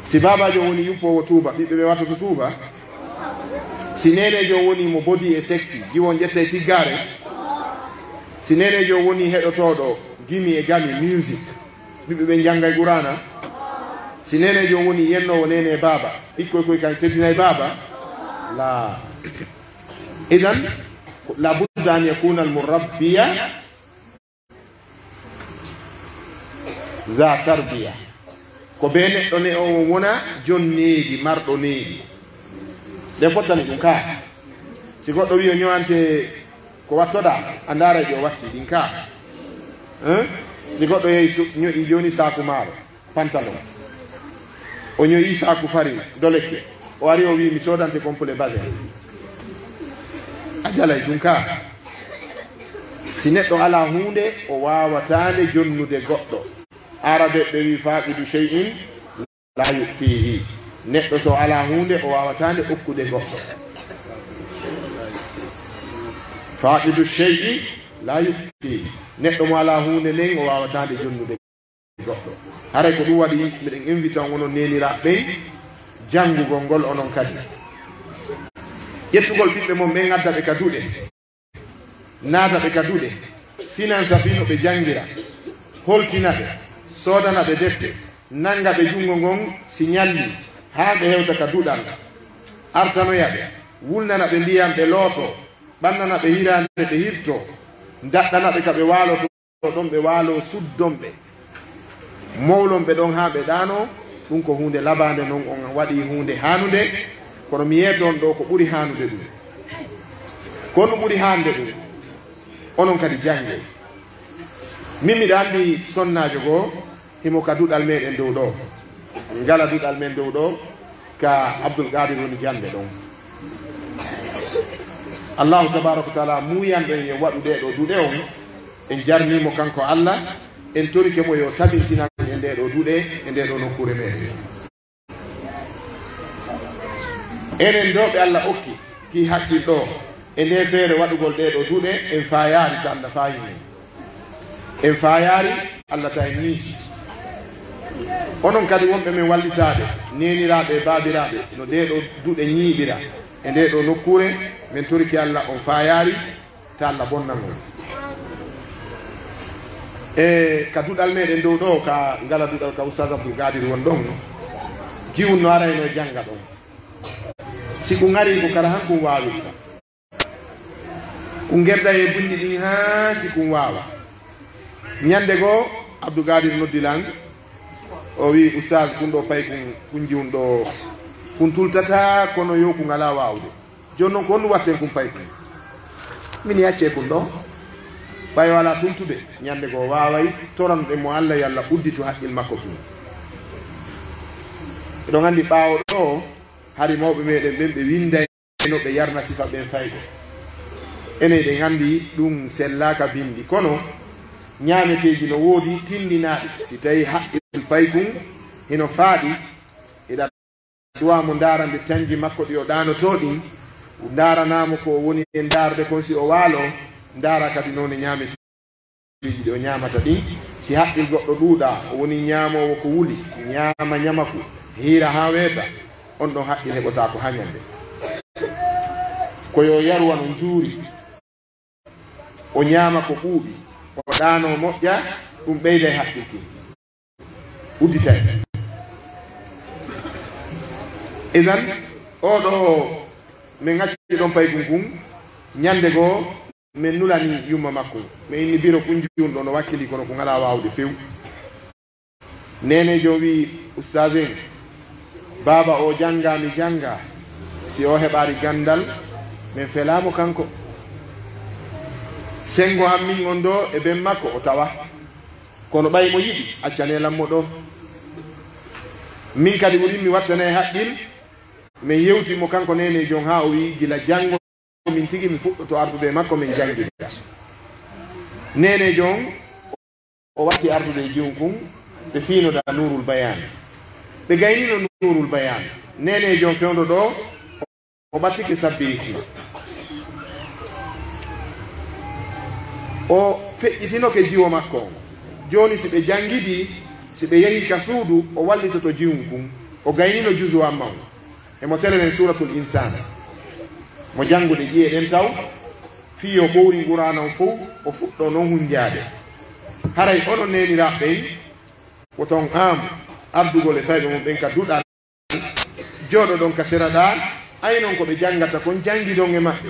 Si baabaajo on woni yuppoowo tuuba, ɓiɓɓe ɓen wattoto tuuba? Si neeneejo on woni mo bodi e sexy, jiwo on ƴetta e tiggaare? Si neeneejo on woni heɗotooɗo gimi e gami, music, ɓiɓɓe ɓen janngay Qur'aana? Si neeneejo on woni yennoowo neene e baaba, ɓikkoy koy kan teddinay baaba? Laa. Idan, la budda an yakuna al murabbiya za tarbiya. Ko bee neɗɗo ne o wona jon needi, marɗo needi. Ɗen fottani ɗum kaa. Si goɗɗo wi'i o ño'ante ko wattoɗaa, a ndaaray ɗi o watti ɗin kaa. Hein? Si goɗɗo yehi su-, ño'i jooni saaku maaro, pantalon. O ño'i saaku farine, dolekke. O ari o wi'i, "Mi soodante complet basin." A jalay tun kaa. Si neɗɗo alaa huunde, o waawataa nde jonnude goɗɗo. Aarabeeɓe wi'i, "Faaqidu shay'in laa yu'tiihi." Neɗɗo so alaa huunde, o waawataa nde okkude goɗɗo. "Faaqidu shay'i laa yu'tiihi." Neɗɗo mo alaa huunde nden, o waawataa nde jonnude goɗɗo. Haray ko ɗum waɗi miɗen invita on, onon neeniraaɓe ɓen, janngugol ngol onon kadi. Ƴettugol ɓiɓɓe mon ɓen, adda ɓe ka duɗe, naata ɓe ka duɗe, finansa fii no ɓe janngira, holtina ɓe, soodana ɓe defte, nannga ɓe junngo ngon si ñalli, haa ɓe hewta ka duɗal, artanoya ɓe, wulnana ɓe ndiyan ɓe lootoo, ɓannana ɓe hiraande ɓe hirtoo, daɗɗana ɓe ka ɓe waalotoo ɗon ɓe waaloo, suddon ɓe, mowlon ɓe ɗon haa ɓe ɗaanoo. Ɗum ko huunde labaande non, on waɗii huunde haanunde, kono mi yeeto on ɗoo ko ɓuri haanude ɗum. Ko honɗum ɓuri haanude ɗum? Onon kadi janngee. Min miɗo anndi sonnaajo goo, himo ka duɗal meɗen dow ɗoo. Ngala duɗal men dow ɗoo, ka Abdul Qaadir woni jannde ɗon. Allahu tabaaraka wa taala muuyanɗo en yo waɗu ɗee ɗoo duɗe on, en jarnii mo kanko Alla, en torike mo yo tabintinan en ɗee ɗoo duɗe e ndee ɗoo nokkuure meɗen. Enen ɗoo ɓe Alla okki kii haqqil ɗoo e ndee feere waɗugol ɗee ɗoo duɗe, en faayaari ta Alla faayin en. En faayaari Alla ta en miisi. Onon kadi wonɓe men wallitaade, neeniraaɓe e baabiraaɓe, no ɗee ɗoo duɗe ñiiɓira e ndee ɗoo nokkuure, men torike Alla on faayaari, ta Alla bonnan on. E ka duɗal meɗen dow ɗoo, ka ngala duɗal ka Ustaaz Abdul Qaadir won ɗon, jiwun no arayno jannga ɗon. Si kun arii ko kara han kun waawirta. Kun gedda e binndi ɗin haa si kun waawa. Ñannde goo, Abdul Qaadir noddi lan, o wi'i, "Ustaaz, kun ɗoo paykun, kun jiwun ɗoo, kun tultataa, kono yo kun alaa waawude." Jooni non, ko honɗum watten kun paykun? Min yaccee kun ɗoo. Ɓay o alaa tuntude, ñannde goo waaway, toranɗen mo Alla, yo Alla udditu haqqil makko kin. Eɗon anndi ɓaawo ɗoo, hari mawɓe meɗen ɓen ɓe winndayno ɓe yarna sifa ɓen fayɓe. Enen eɗen anndi ɗum sellaaka binndi, kono ñaameteeji no woodi tinndinaaɗi. Si tawii haqqil paykun hino faaɗi, eɗa duwaa mo ndaara nde canji makko ɗi o ɗaanotoo ɗin, ndaaranaa mo ko o woni e ndaarde kon si o waaloo, ndaara kadi noone ñaametee. piiji ɗi o ñaamata ɗin, si haqqil goɗɗo ɗuuɗaa, o woni ñaamoowo ko wuli, ñaama ñamaku, hiira haa weeta, on ɗon haqqil heɓotaako haa ñande. Ko yo yaru wano njuuri, o ñaama ko ɓuuɓi, o ɗaanoo moƴƴa, ɗum ɓeyday haqqil kin. Udditay. Idan, oo ɗoo, min acci ɗon paykun kun, ñande goo, min nulani yumma makko. Min inni biro kun jiwun ɗoo no wakkili kono kun alaa waawude few. Neeneejo on wi'i, "Ustaaz en, baaba oo janngaa mi janngaa, si o heɓaali ganndal, min felaa mo kanko. Senngo an min on ɗoo e ben makko o tawa. Kono ɓay mo yiɗi, accanee lan mo ɗoo. Min kadi wurin mi wattanee haqqil." Min yewti mo kanko neeneejo on haa o wi'i, "Gila janngo min tigi mi fuɗɗoto ardude e makko, min jannginta." Neeneejo on, o watti ardude e jiwun kun, ɓe fiinoda Nuurul Bayaan. Ɓe gaynino Nuurul Bayaan. Neeneejo on fewndo ɗoo, o ɓattike sabbiisma. O feƴƴitinoke jiwo makko on. Jooni si ɓe janngidii, si ɓe yehii ka suudu, o wallitoto jiwun kun. O gaynino juzu amma on. Emo tereren Suuratul Insaan. Mo janngude ƴi'e ɗen taw, fii yo ɓowrin Qur'aana on fow, o fuɗɗoo non hunjaade. Haray onon neeniraaɓe ɓen, woton aam ardugol e fayɓe mon ɓen ka duɗal, jooɗoɗon ka sera ɗaa, aynon ko ɓe janngata kon, janngidon e maɓɓe.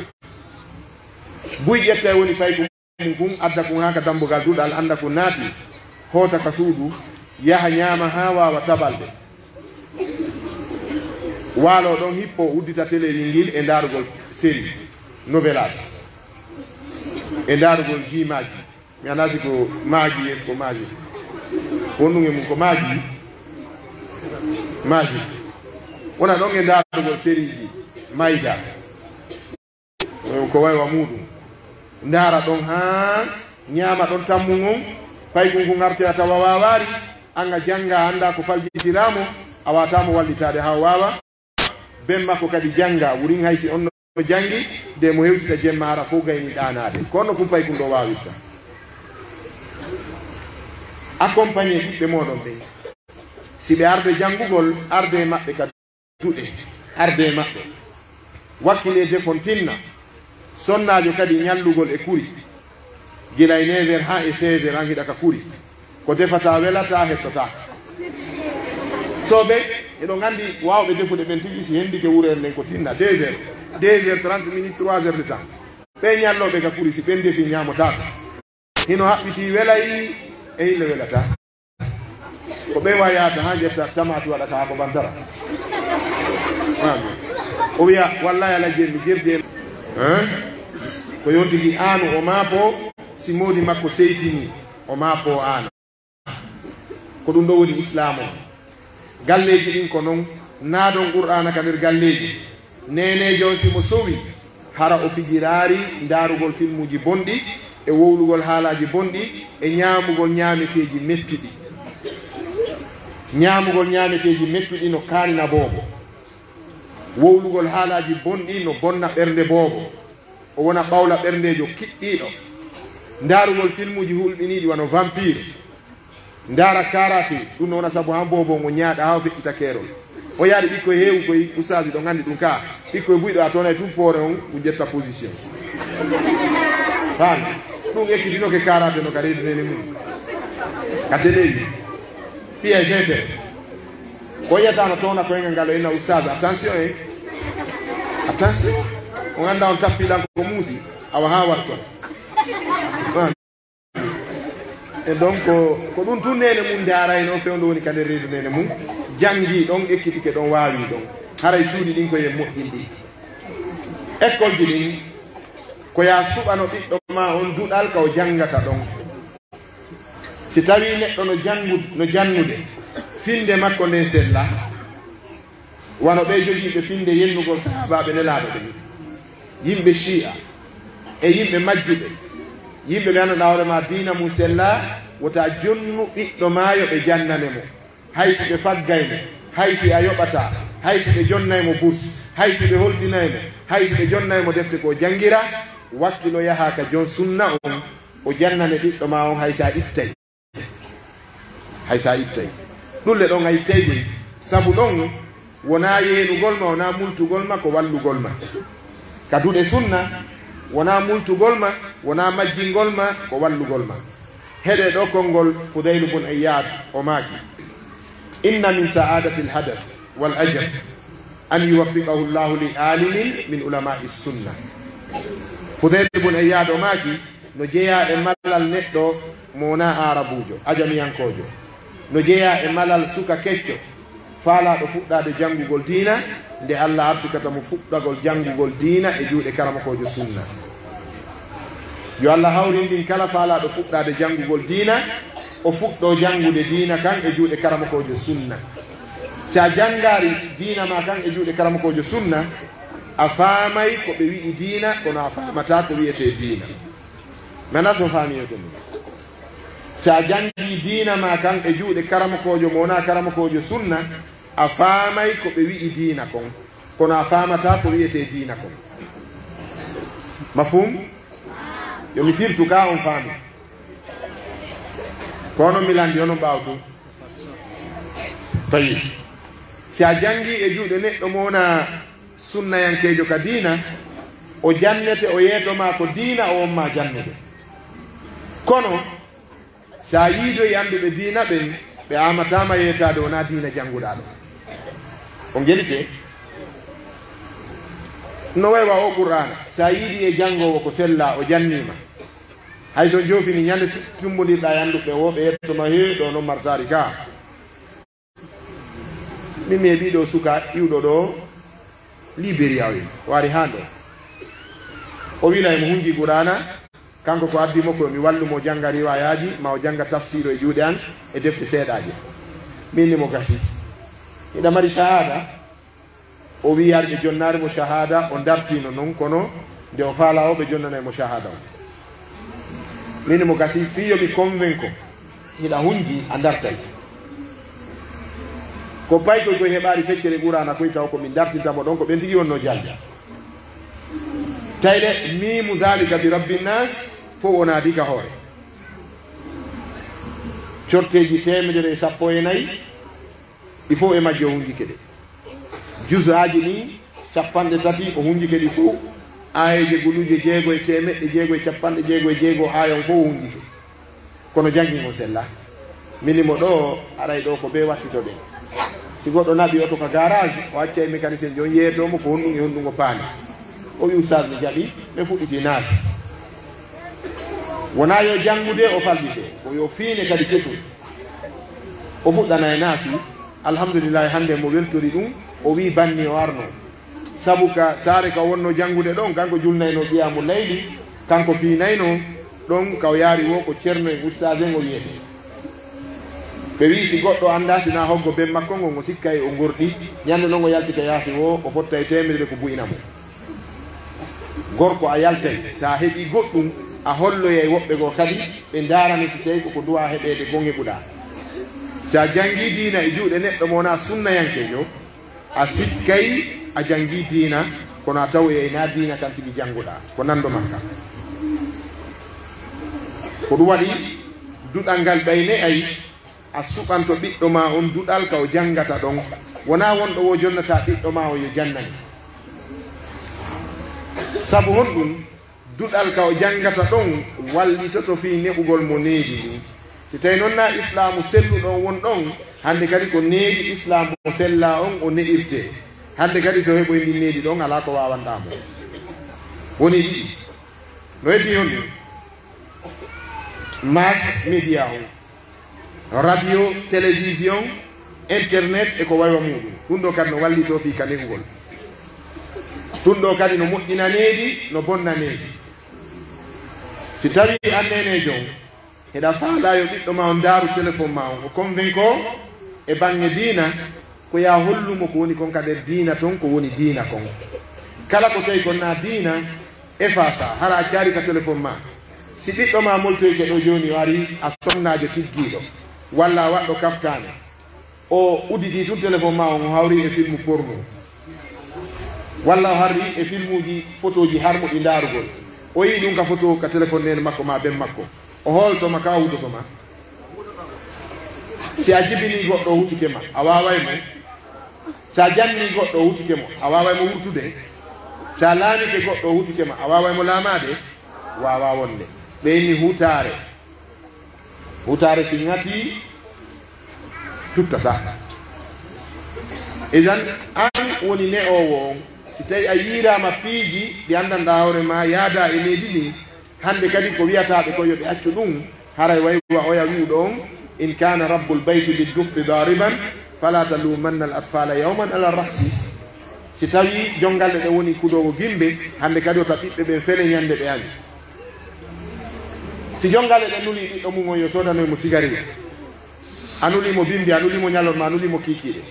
Buy ƴetta e woni paykun kun, adda kun haa ka dambugal duɗal, annda kun naati, hoota ka suudu, yaha ñaama haa waawa tabalde. Waaloo ɗon hippoo, uddita teleeji ngin e ndaarugol série, novelas, e ndaarugol jimaaji. Mi anndaa si ko maaji, yes, ko maaji. Wonɗum e mum ko maaji. Maaji. Wona ɗon e ndaarugol sériiji mayda. Ko waywa muuɗum. Ndaara ɗon haa ñaama ɗon tammu ngon. Paykun kun arte a tawa waawaali. An a jannga, a anndaa ko faljitiraa mo. A waawataa mo wallitaade haa o waawa. Ben makko kadi jannga, wurin hay si on no janngi, de mo hewtita jemma hara fow gayni ɗaanaade. Ko on no kun paykun ɗoo waawirta. Accompagné ɓiɓɓe mooɗon ɓen. Si ɓe arde janngugol, arde e maɓɓe ka duɗe, arde e maɓɓe. Wakkilee defon tinna. Sonnaajo kadi ñallugol e kuri. Gila e neuf heures haa e seize heures an hiɗa ka kuri. Ko defataa welataa, hettotaako. Soobe, eɗon anndi waawɓe defude ɓen tigi si hendike wureere nden ko tinna deux heures, deux heures trente minutes, trois heures de temps. Ɓee ñallooɓe ka kuri si ɓen defii ñaamotaako. Hino haɓɓitii welay e hille welataa. Ko ɓe wa yaata haa ƴetta tamaati waɗa ka haako bantara. Aami. O wiya, "Wallahi Alhaji en mi jerdi en." Hein? Ko yontigi aanu o maapoo, si moodi makko seytini, o maapoo aana. Ko ɗum ɗo woni Islaam on. Galleeji ɗin ko non, naadon Qur'aana ka nder galleeji. Neeneejo on si mo sowi, hara o fijiraari ndaarugol filmuuji bonɗi e wowlugol haalaaji bonɗi e ñaamugol ñaameteeji mettuɗi. Ñaamugol ñaameteeji mettuɗi no kaanina boobo. Wowlugol haalaaji bonɗi no bonna ɓernde boobo. O wona ɓawla ɓerndeejo kiɗɗiiɗo. Ndaarugol filmuuji hulɓiniiɗi wano Vampire. Ndaara karaté, ɗum no wona sabu han boobo mo ñaaɗa haa o feƴƴita keerol. O yaari ɓikkoy heewu koy, ustaasi ɗon anndi ɗum ka. Ɓikkoy buy ɗo a toonay tun poore on, ɗum ƴetta position. Faami? Ɗum ekkitinoke karaté no ka reedu nene mum. Ka teleeji. Piya e feetere. Ko yiyata no toona koyngal ngal o inna ustaas, attention, eh. Attention. On annda on tappi lan ko muusi, awa haa watto. E donc, ko, ko ɗum tun neene mum ndaarayno fewndo woni ka nder reedu neene mum. Janngi ɗon, ekkitike ɗon, waawi ɗon. Haray cuuɗi ɗin ko yen moƴƴinɗi. École ji ɗin, ko yaa suɓano ɓiɗɗo ma on duɗal ka o janngata ɗon. Si tawii neɗɗo no janngu-, no jannude, finnde makko nden sella, wano ɓee jogiiɓe finnde yennugol sahaabaaɓe Nelaaɗo ɓen, yimɓe Shi'a, e yimɓe majjuɓe, yimɓe ɓe annduɗaa hoore maa diina mum sellaa, wota jonnu ɓiɗɗo maa yo ɓe jannane mo. Hay si ɓe faggay mo, hay si a yoɓataa, hay si ɓe jonnay mo bourse, hay si ɓe holtinay mo, hay si ɓe jonnay mo defte ko o janngira, wakkilo yaha ka jon sunna on, o jannane ɓiɗɗo maa on hay si a ittay. Hay si a ittay. Ɗun le ɗon a ittay ɗun. Sabu ɗon wonaa yeenugol ma, wonaa multugol ma, ko wallugol ma. Ka duɗe sunna, wonaa multugol ma, wonaa majjingol ma, ko wallugol ma. Heɗee ɗoo konngol Fudaylu bun Iyaad, o maaki: "Inna min sa'adatil hadas wal ajab an yuwaffiqahu Allahu li alimin min ulama'i sunna." Fudaylu bun Iyaad o maaki, no jeyaa e malal neɗɗo mo wonaa aarabuujo, ajamiyankoojo. No jeyaa e malal suka kecco, faalaaɗo fuɗɗaade janngugol diina, nde Alla arsikata mo fuɗɗagol janngugol diina e juuɗe karamokoojo sunna. Yo Alla hawrindin kala faalaaɗo fuɗɗaade janngugol diina, o fuɗɗoo janngude diina kan e juuɗe karamokoojo sunna. Si a janngaari diina maa kan e juuɗe karamokoojo sunna, a faamay ko ɓe wi'i diina, kono a faamataa ko wi'etee diina. Mi anndaa si on faamii yo tun. Si a janngii diina maa kan e juuɗe karamokoojo mo wonaa karamokoojo sunna, a faamay ko ɓe wi'i diina kon, kono a faamataa ko wi'etee diina kon. Mafhum? Yo mi firtu ka on faami. Ko onon mi lanndi, onon ɓaawo tun. Tayyib. Si a janngii e juuɗe neɗɗo mo wonaa sunnayankeejo ka diina, o jannete, o yeeto maa ko diina o won maa jannude. Kono, si a yiidoyi annduɓe diina ɓen, ɓe aamataa ma yeetaade wonaa diina jannguɗaa ɗon. On gelike? No way wa o Qur'aana, si a yiidii e janngoowo ko sellaa, o jannii ma. Hay so on joofini ñande tu-, tumbondirɗaa e annduɓe ɓen woo, ɓe yetto ma, "Hee, ɗoo non marsaari ka." Min mi heɓii ɗoo suka iwɗo ɗoo Liberiya, o ari haa ɗoo. O wi'ay mo hunji Qur'aana, kanko ko addi mo ko mi wallu mo jannga riwaayaaji, maa o jannga tafsiiro e juuɗe an e defte seeɗaaje. Min ni mo gasi. Hiɗa mari shahaada? O wi'i ar ɓe jonnaari mo shahaada, o dartiino non, kono nde o faalaa o, ɓe jonnanay mo shahaada on. Min mo gasi, fii yo mi convainco, hiɗa hunji, a dartay. Ko paykoy koy heɓaari feccere Qur'aana koy taw ko min dartinta mo ɗon, ko ɓen tigi wonnoo jalde. Tawi de, miimu zaalika bi rabbi nnaas, fow wonaa di ka hoore. Corteeji teemedere e sappo e nayi, ɗi fow e majji o hunjike ɗe. Juz'aaji ɗin cappanɗe tati o hunjike ɗi fow. Aayeeje guluuje jeego e teemeɗɗe jeego e cappanɗe jeego e jeego aaya on fow o hunjike. Kono janngin on sella. Min mo ɗoo, aray ɗoo ko bee wattitoɗen. Si goɗɗo naɓi oto ka garage, o accay mécanicien on yeetoo mo ko honɗun e honɗun o paami. O wi'i, "Ustaaz, mi jaɓi, mi fuɗɗiti naasi." Wonaa yo janngude o fallite, ko yo fiine kadi kesun. O fuɗɗana e naasi, alhamdulillahi, hannde mo weltori ɗun, o wi'i banni o arno. Sabu ka saare ka wonno janngude ɗon, kanko julnayno qiyaamu layli, kanko fiinayno ɗon, ka o yaari woo ko ceerno en ustaas en o wi'etee. Ɓe wi'i si goɗɗo anndaa si na hoggo ben makko ngon, o sikkay o ngorɗi, ñande non o yalti ka yaasi woo, o fottay teemedere ko bu'ina mo. Gorko, a yaltay, si a heɓii goɗɗun, a holloyay woɓɓe goo kadi, ɓe ndaarane si tawii ko ko duwaa heɓeede gon heɓuɗaa. Si a janngii diina e juuɗe neɗɗo mo wonaa sunnayankeejo, a sikkay a janngii diina, kono a tawoyay naa diina kan tigi jannguɗaa, ko nanndo makka. Ko ɗun waɗi duɗal ngal ɓay ne'ay, a suɓanto ɓiɗɗo maa on duɗal ka o janngata ɗon. Wonaa won ɗo woo jonnataa ɓiɗɗo maa on yo jannane. Sabu honɗun? Duɗal ka o janngata ɗon wallitoto fii ne'ugol mo needi ndin. Si tawii non naa islaamu selluɗo on won ɗon, hannde kadi ko needi islaamu sellaa on o ne'irtee. Hannde kadi si o heɓoyi ndin needi ɗon, alaa ko waawanɗaa mo. Woni ɗiɗi. No heddii honɗun? Mass media on. Radio, télévision, internet e ko way wa muuɗun. Ɗun ɗoo kadi no wallitoo fii ka ne'ugol. Ɗun ɗoo kadi no moƴƴina needi, no bonna needi. Si tawii an neeneejo on, hiɗa faalaa yo ɓiɗɗo maa on ndaaru telefon maa on, o convainco e baŋŋe diina, ko yo a hollu mo ko woni kon ka nder diina ton, ko woni diina kon. Kala ko tawi kon naa diina, efface, hara a accaali ka telefon maa. Si ɓiɗɗo maa moltoyike ɗoo jooni, o ari a sonnaajo tiggiiɗo, walla a waɗɗo kaftaane, o udditii tun telefon maa on, o hawri e filmu porno, walla o hawri e filmuuji, fotooji harmuɗi ndaarugol, O yi'i ɗun ka foto ka telefon neene makko maa ben makko. O hoolto ma ka o hutoto ma. Si a jibinii goɗɗo o hutike ma, a waaway mo. Si a jannii goɗɗo o hutike mo, a waaway mo wurtude. Si a laamike goɗɗo o hutike ma, a waaway mo laamaade. Waawaa wonde. Ɓe inni hutaare. Hutaare si ŋatii, tuttataa. Idan, an woni ne'oowo on. Si tawii a yiiraama piiji ɗi anndanɗaa hoore maa yaadaa e needi ɗin, hannde kadi ko wi'ataa ɓe ko yo ɓe accu ɗun, haray way wa oya wi'uɗo on, "In kaana rabbul bayti bid duffi daariban, falaa taluumanna al atfaala yawman ala rahsi." Si tawii jonngalɗe ɗen woni kudoowo gimbe, hannde kadi wota ɓiɓɓe ɓen fele ɲande ɓe ani. Si jonngalɗe ɗen nulii ɓiɗɗo mun on yo soodanoy mo sigareeti, a nulii mo bimbi, a nulii mo ɲalorma, a nulii mo kiikiiɗe,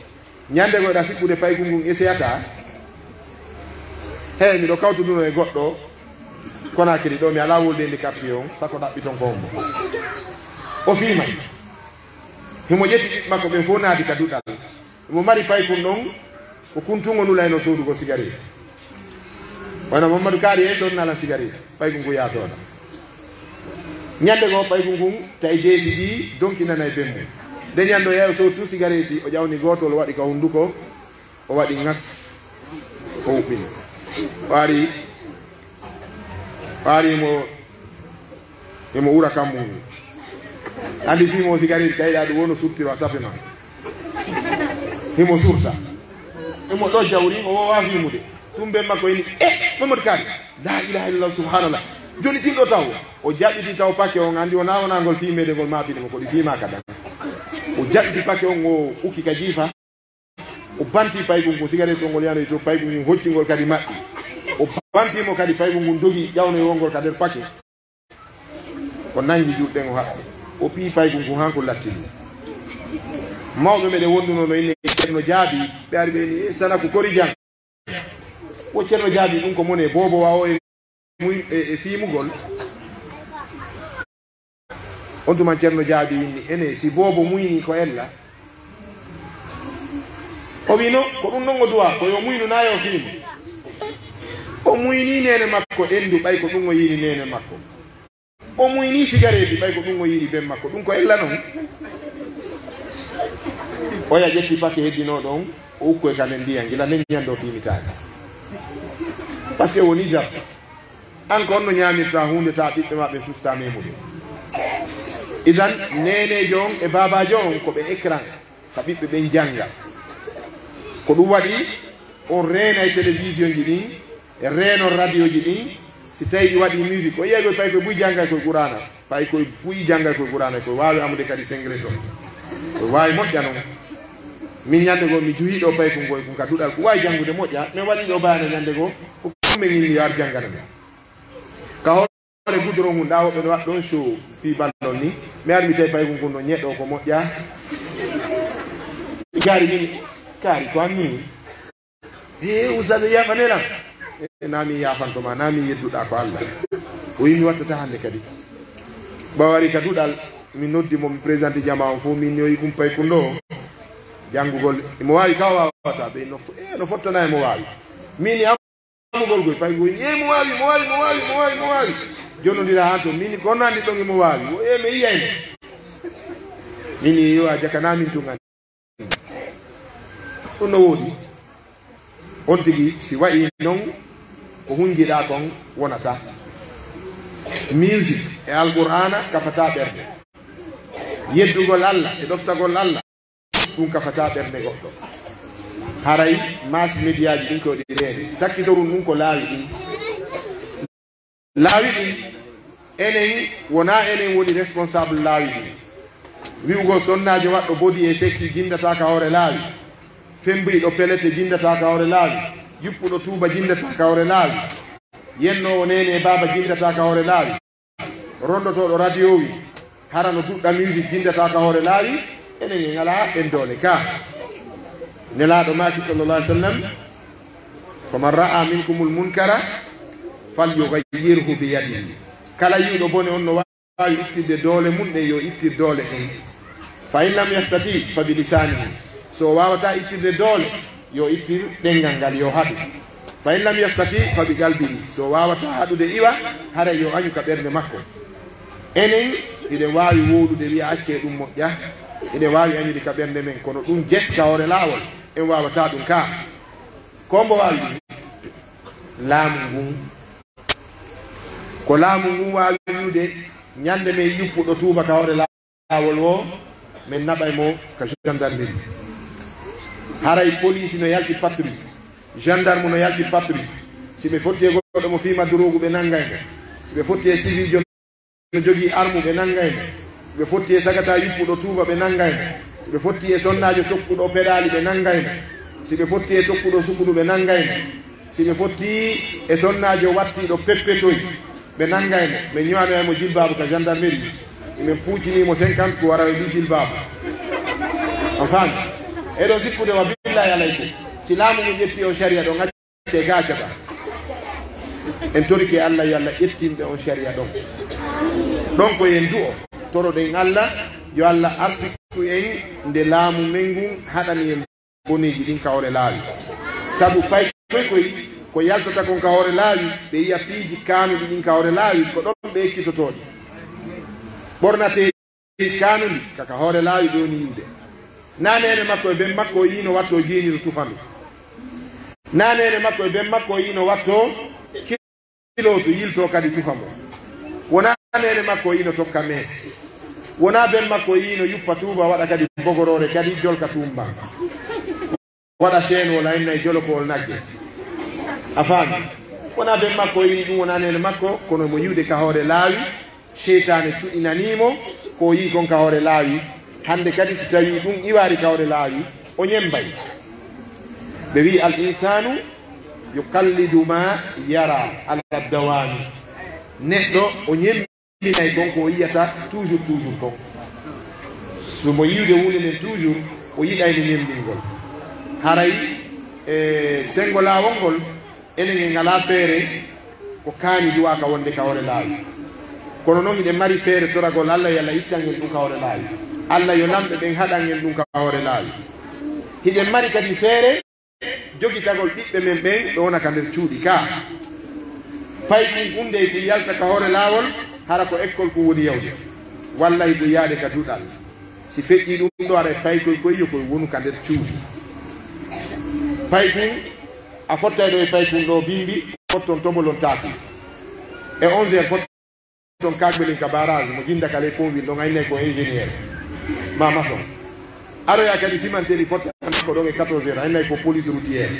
ɲande goo hiɗa siɓɓude paykun ngun, eseyataa? Hey, miɗo kawtuduno e goɗɗo Konaakiri ɗoo, mi alaa wolde e nde quartier on, sako ɗaɓɓi ton ko hombo. O fiimay. Himo ƴetti ɓiɓɓe makko ɓen fow naati ka duɗal. Himo mari paykun ɗon, ko kuntungo nulaynoo soodugol sigareeti. Wano Mammadu Kaari, "Hey, soodana lan sigareeti." Paykun ngun yaha sooda. Ɲande goo paykun ngun tawi deesi ɗii donkinanay ben mun. Nde ɲande o yahi o soodu tun sigareeti, o ƴawni gootol o waɗi ka hunduko, o waɗi ŋas, o huɓɓini. O ari, o ari mo Himo ura kammu ngu. Anndi fii mo sigareeti kayɗaa ɗum woo no surtiro a safe maa. Himo surta. Himo ɗojja wuri, o woowaa fiimude. Tun ben makko inni, "Eh, Mamadu Kaari! Laa ilaaha illallah, subhaanallah. Jooni tin ɗoo taw." O jaɓɓiti taw pake on, anndi wonaa wonaa ngol fiimeede ngol maapini mo, ko ɗi fiimaa ka dan. O jaɓɓiti pake on, o ukki ka jiifa. O banti paykun kun, sigareeti on ngol yanoyi to, paykun kun hocci ngol kadi maɓɓi. O banti mo kadi, paykun kun dogi ƴawnoyi wongol ka nder pake. O nangi juuɗe ɗen o haɓɓi. O piyi paykun kun haa kun lattini. Mawɓe meɗen wondunoo no inne Ceerno Jaabi, ɓe ari ɓe inni, "Eh, Sanaku, kori jam." Wo Ceerno Jaabi ɗun ko mone boobo waawo e muy-, e, e fiimugol. On tuma Ceerno Jaabi inni, "Ene, si boobo muynii ko ella?" O wi'i, "No, ko ɗun non o duwaa, ko yo muynu naa yo fiimu." O muynii neene makko endu, ɓay ko ɗun o yi'iri neene makko. O muynii sigareeti, ɓay ko ɗun o yi'iri ben makko. Ɗun ko ella non? Oya ƴetti pake heddinoo ɗon, o ukkoyi ka nden ndiyan, gila nden ndiyan ɗoo fiimitaaka. Parce que wonii darsa. An ko honno ɲaamirtaa huunde taa ɓiɓɓe maa ɓen sustaa meemude? Idan, neeneejo on e baabaajo on ko ɓe écran, ka ɓiɓɓe ɓen jannga. Ko ɗun waɗi on reenay televisionji ɗin, e reenon radioji ɗin, si tawii ɗi waɗii musique, o yi'ay koy pay koy buy janngay koy Qur'aana, pay koy buy janngay koy Qur'aana, koy waawi amude kadi sengleton. Koy waawi moƴƴa non. Min ɲande goo mi juhii ɗoo paykun goo, kun ka duɗal, kun waawi janngude moƴƴa, min waɗii ɗoo bayaana ɲande goo, ko kun men inni yo ar janngana min. Ka hoore gudron hun, ɗaa woɓɓe no waɗa ɗon show fii ballon ni, mi ar mi tawi paykun kun no ɲeɗoo ko moƴƴa. Kaari min, kaari ko an nii. Ee, Oustaz, yaafanee lan. Ee, naa min yaafanto ma, naa min yedduɗaa ko Alla. O wi'i mi wattataa hande kadi. Ɓawo ari ka duɗal, mi noddi mo, mi présenté jamaa on fow, min yo yi'u kun paykun ɗoo. Janngugol, himo waawi ka waawataa, ɓe no fo-, ee, no fottanaa himo waawi. Min ni amugol goy, paykun goy, ee, mo waawi, mo waawi, mo waawi, mo waawi, mo waawi. Jonnondira haa to, min ni ko honno anndi ɗon himo waawi. Wo, ee, mi yi'ay mo. Min ni yo a jakanaa min tun an. Ɗun no woodi. On tigi, si wa'ii non, ko hunjiɗaa kon wonata. Musique e Alqur'aana kafataa ɓernde. Yeddugol Alla e ɗoftagol Alla, ɗun kafataa ɓernde goɗɗo. Haray mass mediaaji ɗin ko ɗi reene. Sakkitorun ɗun ko laawi ɗin. Laawi ɗin, enen, wonaa enen woni responsable laawi ɗin. Wi'ugol sonnaajo waɗɗo body e sexy jindataa ka hoore laawi. Fembiɗo pelete jindataa ka hoore laawi. Yuppuɗo tuuba jindataa ka hoore laawi. Yennoowo neene e baaba jindataa ka hoore laawi. Rondotooɗo radio wi, hara no duɗɗa musique jindataa ka hoore laawi, enen en alaa ɗen doole ka. Nelaaɗo maaki sallallahu alaihi wasallam, "Faman ra'a minkumul munkara falyughayyirhu biyadihi." Kala yi'uɗo bone on no waawi ittirde doole mun ɗen, yo ittir doole ɗen. "Fa in lam yastati fa bi lisanihi." So o waawataa ittirde doole, yo ittir ɗenngal ngal, yo haɗu. Fa in lam yastati fa bi qalbihi. Si o waawataa haɗude iwa, haray yo añu ka ɓernde makko. Enen, hiɗen waawi wowlude wi'a accee ɗum moƴƴa, hiɗen waawi añude ka ɓernde men, kono ɗum jes ka hoore laawol, en waawataa ɗum ka. Ko mbo waawi ɗum? Laamu ngun. Ko laamu ngun waawi wi'ude, ñande men yuppuɗo tuuba ka hoore laawol woo, men naɓay mo ka gendarmerie. Haray poliisi no yalti patrouille, gendarme no yalti patrouille. Si ɓe fotti e goɗɗo mo fiima duroogu, ɓe nangay mo. Si ɓe fotti e siviijo no jogii armu, ɓe nangay mo. Si ɓe fotti e sagata yuppuɗo tuuba, ɓe nangay mo. Si ɓe fotti e sonnaajo tokkuɗo peɗaali, ɓe nangay mo. Si ɓe fotti e tokkuɗo sukunu, ɓe nangay mo. Si ɓe fotti e sonnaajo wattiiɗo peppetoy, ɓe nangay mo, ɓe ño'anoya mo jilbaabu ka gendarmerie. Si ɓe puucinii mo cinquante, ko wara ɓe mbii jilbaabu. On faami? Eɗon sikkude wa billaahi alaykum. Si laamu ngun ƴetti on sariya ɗon, accee ka acata. En torike Alla yo Alla ƴettin ɓe on sariya ɗon. Ɗon ko en du'o, toroɗen Alla, yo Alla arsiku en nde laamu men ngun haɗani en boneeji ɗin ka hoore laawi. Sabu paykoy koy ko yaltata kon ka hoore laawi, ɓe yi'a piiji kaanuɗi ɗin ka hoore laawi, ko ɗon ɓe ekkitotoo ɗi. Ɓornateeɗi kaanuɗi ka, ka hoore laawi ɓe woni yi'ude. Naa neene makko e ben makko o yi'ino watto jiiniru tufandu. Naa neene makko e ben makko o yi'ino watto kilootu yiltoo kadi tufa mo. Wonaa neene makko o yi'ino tokka mees. Wonaa ben makko o yi'ino yuppa tuuba waɗa kadi bogoroore kadi jolka tuumba. Waɗa seenuwol a innay jolokowol nagge. A faami? Wonaa ben makko o yi'ini ɗum, wonaa neene makko, kono mo yi'ude ka hoore laawi, seytaane cuɗinanii mo, ko o yi'i kon ka hoore laawi. Hannde kadi si tawii ɗum iwaari ka hoore laawi, o ñemmbay. Ɓe wi'i, "Al insaanu yuqallidu ma yara ala dawami." Neɗɗo o ñemmbinay kon ko o yi'ata toujours, toujours kon. So mo yi'ude huunde nden toujours, o yiɗay nde ñemmbingol. Haray e senngo laawol ngol, enen en ngalaa feere ko kaani du'aa ka wonde ka hoore laawi. Kono non hiɗen mari feere toragol Alla yo Alla ittan en ɗum ka hoore laawi. Alla yo lamɓe ɓen haɗan en ɗum ka hoore laawi. Hiɗen mari kadi feere jogitagol ɓiɓɓe men ɓen ɓe wona ka nder cuuɗi ka. Paykun kun dey kun yalta ka hoore laawol, hara ko ekkol kun woni yawde. Wallahi kun yaade ka duɗal. Si feƴƴii ɗum ɗo, aray paykun koy yo koy wonu ka nder cuuɗi. Paykun, a fottay ɗo e paykun ɗo bimbi, fotton tobolon taakun. E onze heures fotton kaagbelin ka barrage, mo jinda ka ley ponwil ɗon, a innay ko ingénieur, ma maçon. Aroya kadi cimenterie fottan ko ɗon e quatorze heures, a innay ko police routière.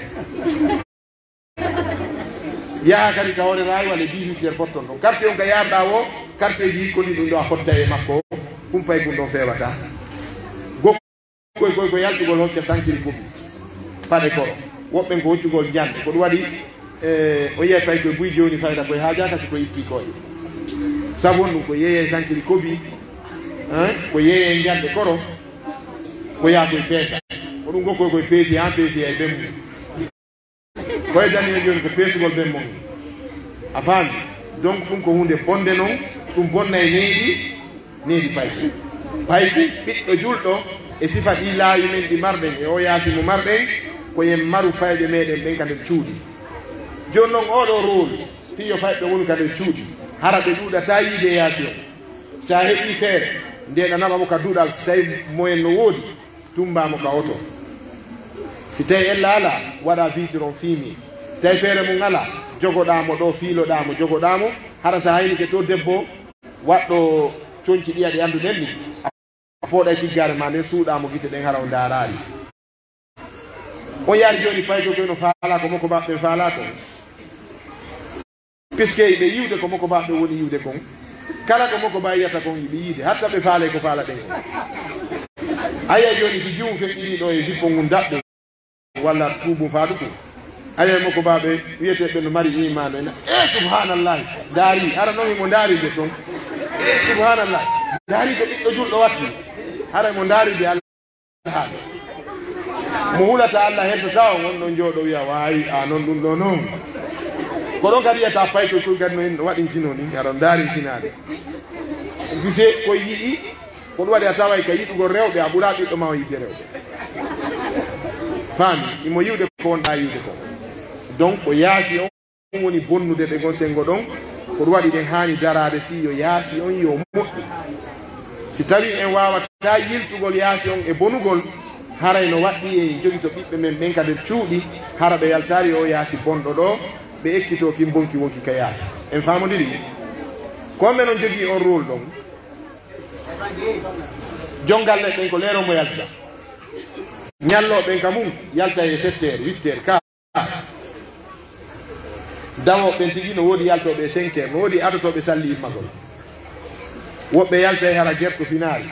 Yaha kadi ka hoore laawi walla dix-huit heures fotton ɗon. Quartier on ka yaarɗaa woo, quartier ji hikko ɗin ɗum ɗo a fottay e makko, kun paykun ɗon feewata. Gokkoy koy ko yaltugol hocca sankiri kubi. Paɗe koro. Woɓɓen ko hoccugol njande. Ko ɗum waɗi, eh, o yiyay paykoy buy jooni fayda koy haajaaka si ko itti koy. Sabu on ɗum ko yeeyay sankiri kobi, hein, ko yeeyay njande koro, ko yaa koy peesa. Ko ɗum gokkoy koy peesi haa peesi ay ɓen mum. Ko e dani e jooni ko peesugol ben mon. A faami? Donc, ɗum ko huunde bonde non, ɗum bonna e needi, needi payku. Payku, ɓiɗɗo julɗo, e sifa ɗi laawi men ɗi marɗen, e o yaasi mo marɗen, ko yen maru fayɓe meɗen ɓen ka nder cuuɗi. Jooni non, oo ɗoo rôle, fii yo fayɓe wonu ka nder cuuɗi, hara ɓe ɗuuɗataa yiide e yaasi on. Si a heɓii feere, nde na naɓa mo ka duɗal, si tawi moyen no woodi, tummbaa mo ka oto. Si tawii ella alaa, waɗaa vitre on fiimii. Tawi feere mum alaa, jogoɗaa mo ɗoo, fiiloɗaa mo, jogoɗaa mo. Hara si a haynike to debbo waɗɗo conci ɗiya ɗi annduɗen ɗin, a fooɗay tiggaare maa nden, suuɗaa mo gite ɗen, hara o ndaaraali. On yaari jooni paykoy koy no faalaa ko mokobaaɓe ɓen faalaa kon. Puisque ɓe yi'ude ko mokobaaɓe woni yi'ude kon, kala ko mokobaa yi'ata kon yiɗi yi'ude, hatta ɓe faalay ko faalaɗen kon. A yi'ay jooni si juu feƴƴinii ɗoo e jippo ngun daɓɓe, walla tuubu faaɗuku, a yi'ay mokobaaɓe wi'eteeɓe no mari iimaanu en, "Ee, subhaanallahi, ndaarii, hara non himo ndaarirde ton. Ee, subhaanallahi, ndaarii ko ɓiɗɗo julɗo watti, hara himo ndaarirde Alla." Mo hulata Alla hersataa on, on ɗon jooɗo wi'a, "Waayi, a non ɗum ɗoo non." Ko ɗon kadi yiyata paykoy koy kadi no en waɗinkino ni, aɗa ndaarinkinaade. Gise ko yi'i, ko ɗum waɗi a taway ka yiɗugol rewɓe, a ɓuraa ɓiɗɗo maa on yiɗde rewɓe. Faami, imo yi'ude ko wonɗaa yi'ude ko. Donc, ko yaasi on woni bonnude ɓe ngon senngo ɗon. Ko ɗum waɗi ɗen haani daraade fii yo yaasi on yo moƴƴu. Si tawii en waawataa yiltugol yaasi on e bonugol, haray no waɗɗii en jogito ɓiɓɓe men ɓen ka nder cuuɗi, hara ɓe yaltaali oo yaasi bonɗo ɗoo, ɓe ekkitoo kin bonki wonki ka yaasi. En faamondiri? Ko men on jogii on rôle ɗon. Jon galle ɓen ko leer on mo yaltata. Ñallooɓe ɓen ka mun yaltay e sept heures, huit heures, ka Dawooɓe ɓen tigi no woodi yaltooɓe e cinq heures, no woodi adotooɓe salli immagol. Woɓɓe yaltay hara gerto finaali,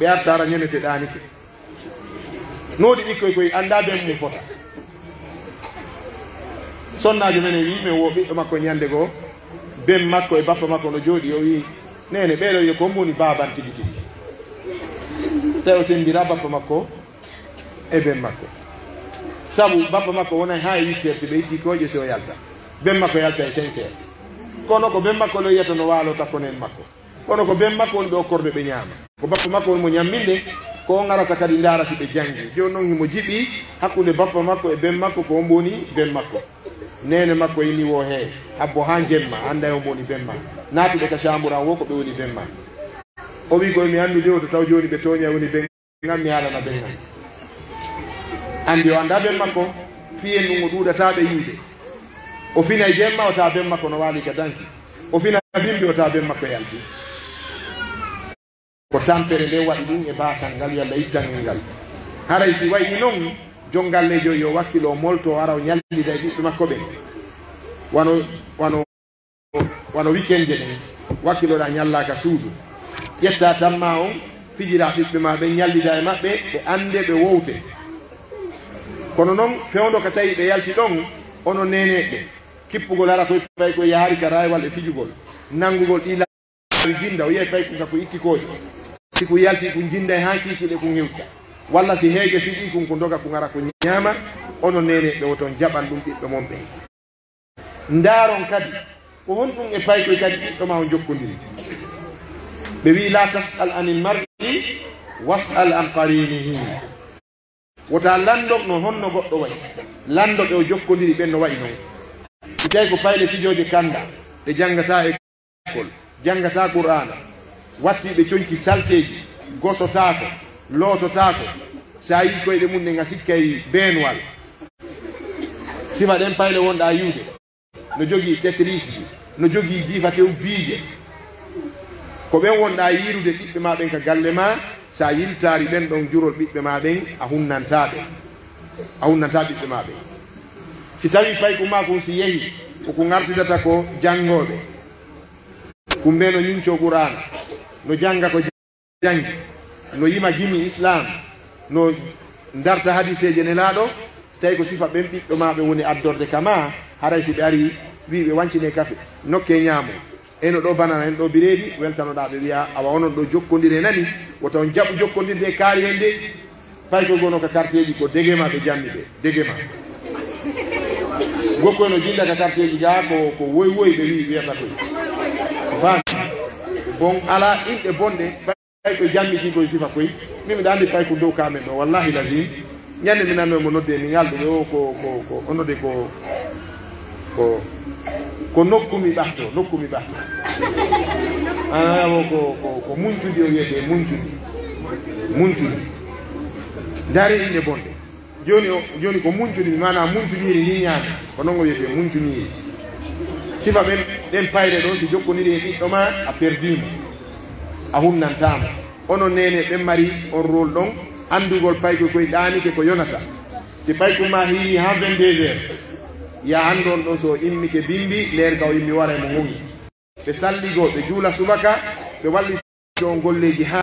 ɓe arta hara ñemete ɗaanike. No woodi ɓikkoy koy anndaa ben mum fota. Sonnaajo men e wi'i men wo ɓiɗɗo makko ñannde goo, ben makko e bappa makko no jooɗii, o wi'i, "Neene, ɓee ɗoo yo ko mboni baaban tigi tigi?" Tawi o senndiraa bappa makko e ben makko. Sabu bappa makko wonay haa e huit heures si ɓe itti kooƴe si o yalta. Ben makko yalta e cinq heures. Kono ko ben makko loyata no waaloo takkoneen makko. Kono ko ben makko woni ɓe okkorde ɓe ñaama. Ko bappa makko woni mo ñamminde, ko on arata kadi ndaara si ɓe janngi. Jooni non himo jiɓi hakkunde bappa makko e ben makko ko on woni ben makko. Neene makko inni wo hee, habbo haa jemma, annday on woni ben ma. Naatuɓe ka caambur an wo ko ɓe woni ben ma. O wi'i ko mi anndude o to taw jooni ɓe tooñay woni ben ngam mi haalana ben ngal. Anndi o anndaa ben makko, fiyen ɗum o ɗuuɗataa ɓe yiide. O fina e jemma, o tawa ben makko no waali ka danki. O fina bimbi, o tawa ben makko e alti. Ko tampere nden waɗi ɗum e baasal ngal, yo Allah ittan en ngal. Haray si wayi non, jon galleejo yo wakkilo molto, o ara o ñallida e ɓiɓɓe makko ɓen. Wano, wano wano weekend je ɗen, wakkiloɗaa ñallaa ka suudu. Ƴettaa tammaa on, fijiraa ɓiɓɓe maa ɓen, ñallidaa e maɓɓe, ɓe annde, ɓe wowte. Kono non, fewndo ka tawi ɓe yalti ɗon, onon neeneeɓe ɓen, kippugol hara koy pay koy yahaali ka raaywal e fijugol, nanngugol ɗii laawi jinnda, o yi'ay pay kun ka ko itti kooƴe. Si kun yalti kun jinnday haa kiikiiɗe kun hewta. Walla si heege fiɗii kun ko ndoga kun hara kun ñaama, onon neeneeɓe ɓen woton jaɓan ɗum ɓiɓɓe mon ɓen. Ndaaron kadi, ko honɗun e paykoy kadi ɓiɗɗo maa on jokkondiri? Ɓe wi'i, "Laa tas'al anil mar'i, was'al an qariinihi." Wota lanndo no honno goɗɗo wa'i, lanndo ɓe o jokkondiri ɓen no wa'i non. Si tawi ko payle fijooje kannda, ɗe janngataa e lekkol, janngataa Qur'aana, wattii ɓe conci salteeji, gosotaako, loototaako, si a yi'i koyɗe mun ɗen a sikkay beenwal. Sifa ɗen payle wonɗaa yi'ude, no jogii tetrisji, no jogii jiifa tew biije. Ko ɓen wonɗaa yiirude ɓiɓɓe maa ɓen ka galle maa, si a yiltaari ɓen ɗon jurol ɓiɓɓe maa ɓen, a hunnantaa ɓe. A hunnantaa ɓiɓɓe maa ɓen. Si tawii paykun maa kun si yehi, ko kun artidata ko janngooɓe. Kumbe no ñincoo Qur'aana, no jannga ko janngi, no yima gimi Islaam, no darta hadiseeje Nelaaɗo, si tawii ko sifa ɓen ɓiɓɓe maa ɓe woni addorde ka maa, haray si ɓe arii, wi'i ɓe wancine kafe, nokkee ñaamo, eno ɗoo banana, eno ɗoo bireedi, weltanoɗaa ɓe, wi'aa, "Awa onon ɗoo jokkondiree nani, wota on jaɓu jokkondirde e kaari en de." Paykol goo no ka karteeji ko degema ɓe janni ɓe, degema. Gokku en no jinnda ka karteeji gaa ko, ko woy woy ɓe wi'i, wi'ata koy. Faami? Bon, alaa inɗe bonɗe, paykol jammitii koy sifa koy. Min miɗa anndi paykol dow ka men ɗoo, wallahi lazim. Ñande mi nanno mo nodde mi ngalɗo ɗoo ko, ko, ko, o nodde ko, ko, ko nokku mi ɓahtoo, nokku mi ɓahtoo. Ah, o ko, ko, ko muncudi o wiyetee, muncudi. Muncudi. Ndaari inɗe bonɗe. Jooni o, jooni ko muncudi, maanaa muncudiiri ndin ñaami. Ko non o wiyetee, muncuniiri. Sifa ɓen, ɗen payre ɗoo, si jokkondirii e ɓiɗɗo maa, a perdii mo. A hunnantaa mo. Onon neene ɓen mari on rôle ɗon, anndugol paykol koy ɗaanike ko yonata. Si paykun maa hiirii haa vingt-deux heures, yo a anndu on ɗon so o immike bimbi, leer ka o immi waray mo ŋoŋi. Ɓe salligoo, ɓe juula subaka, ɓe wallitoo on golleeji haa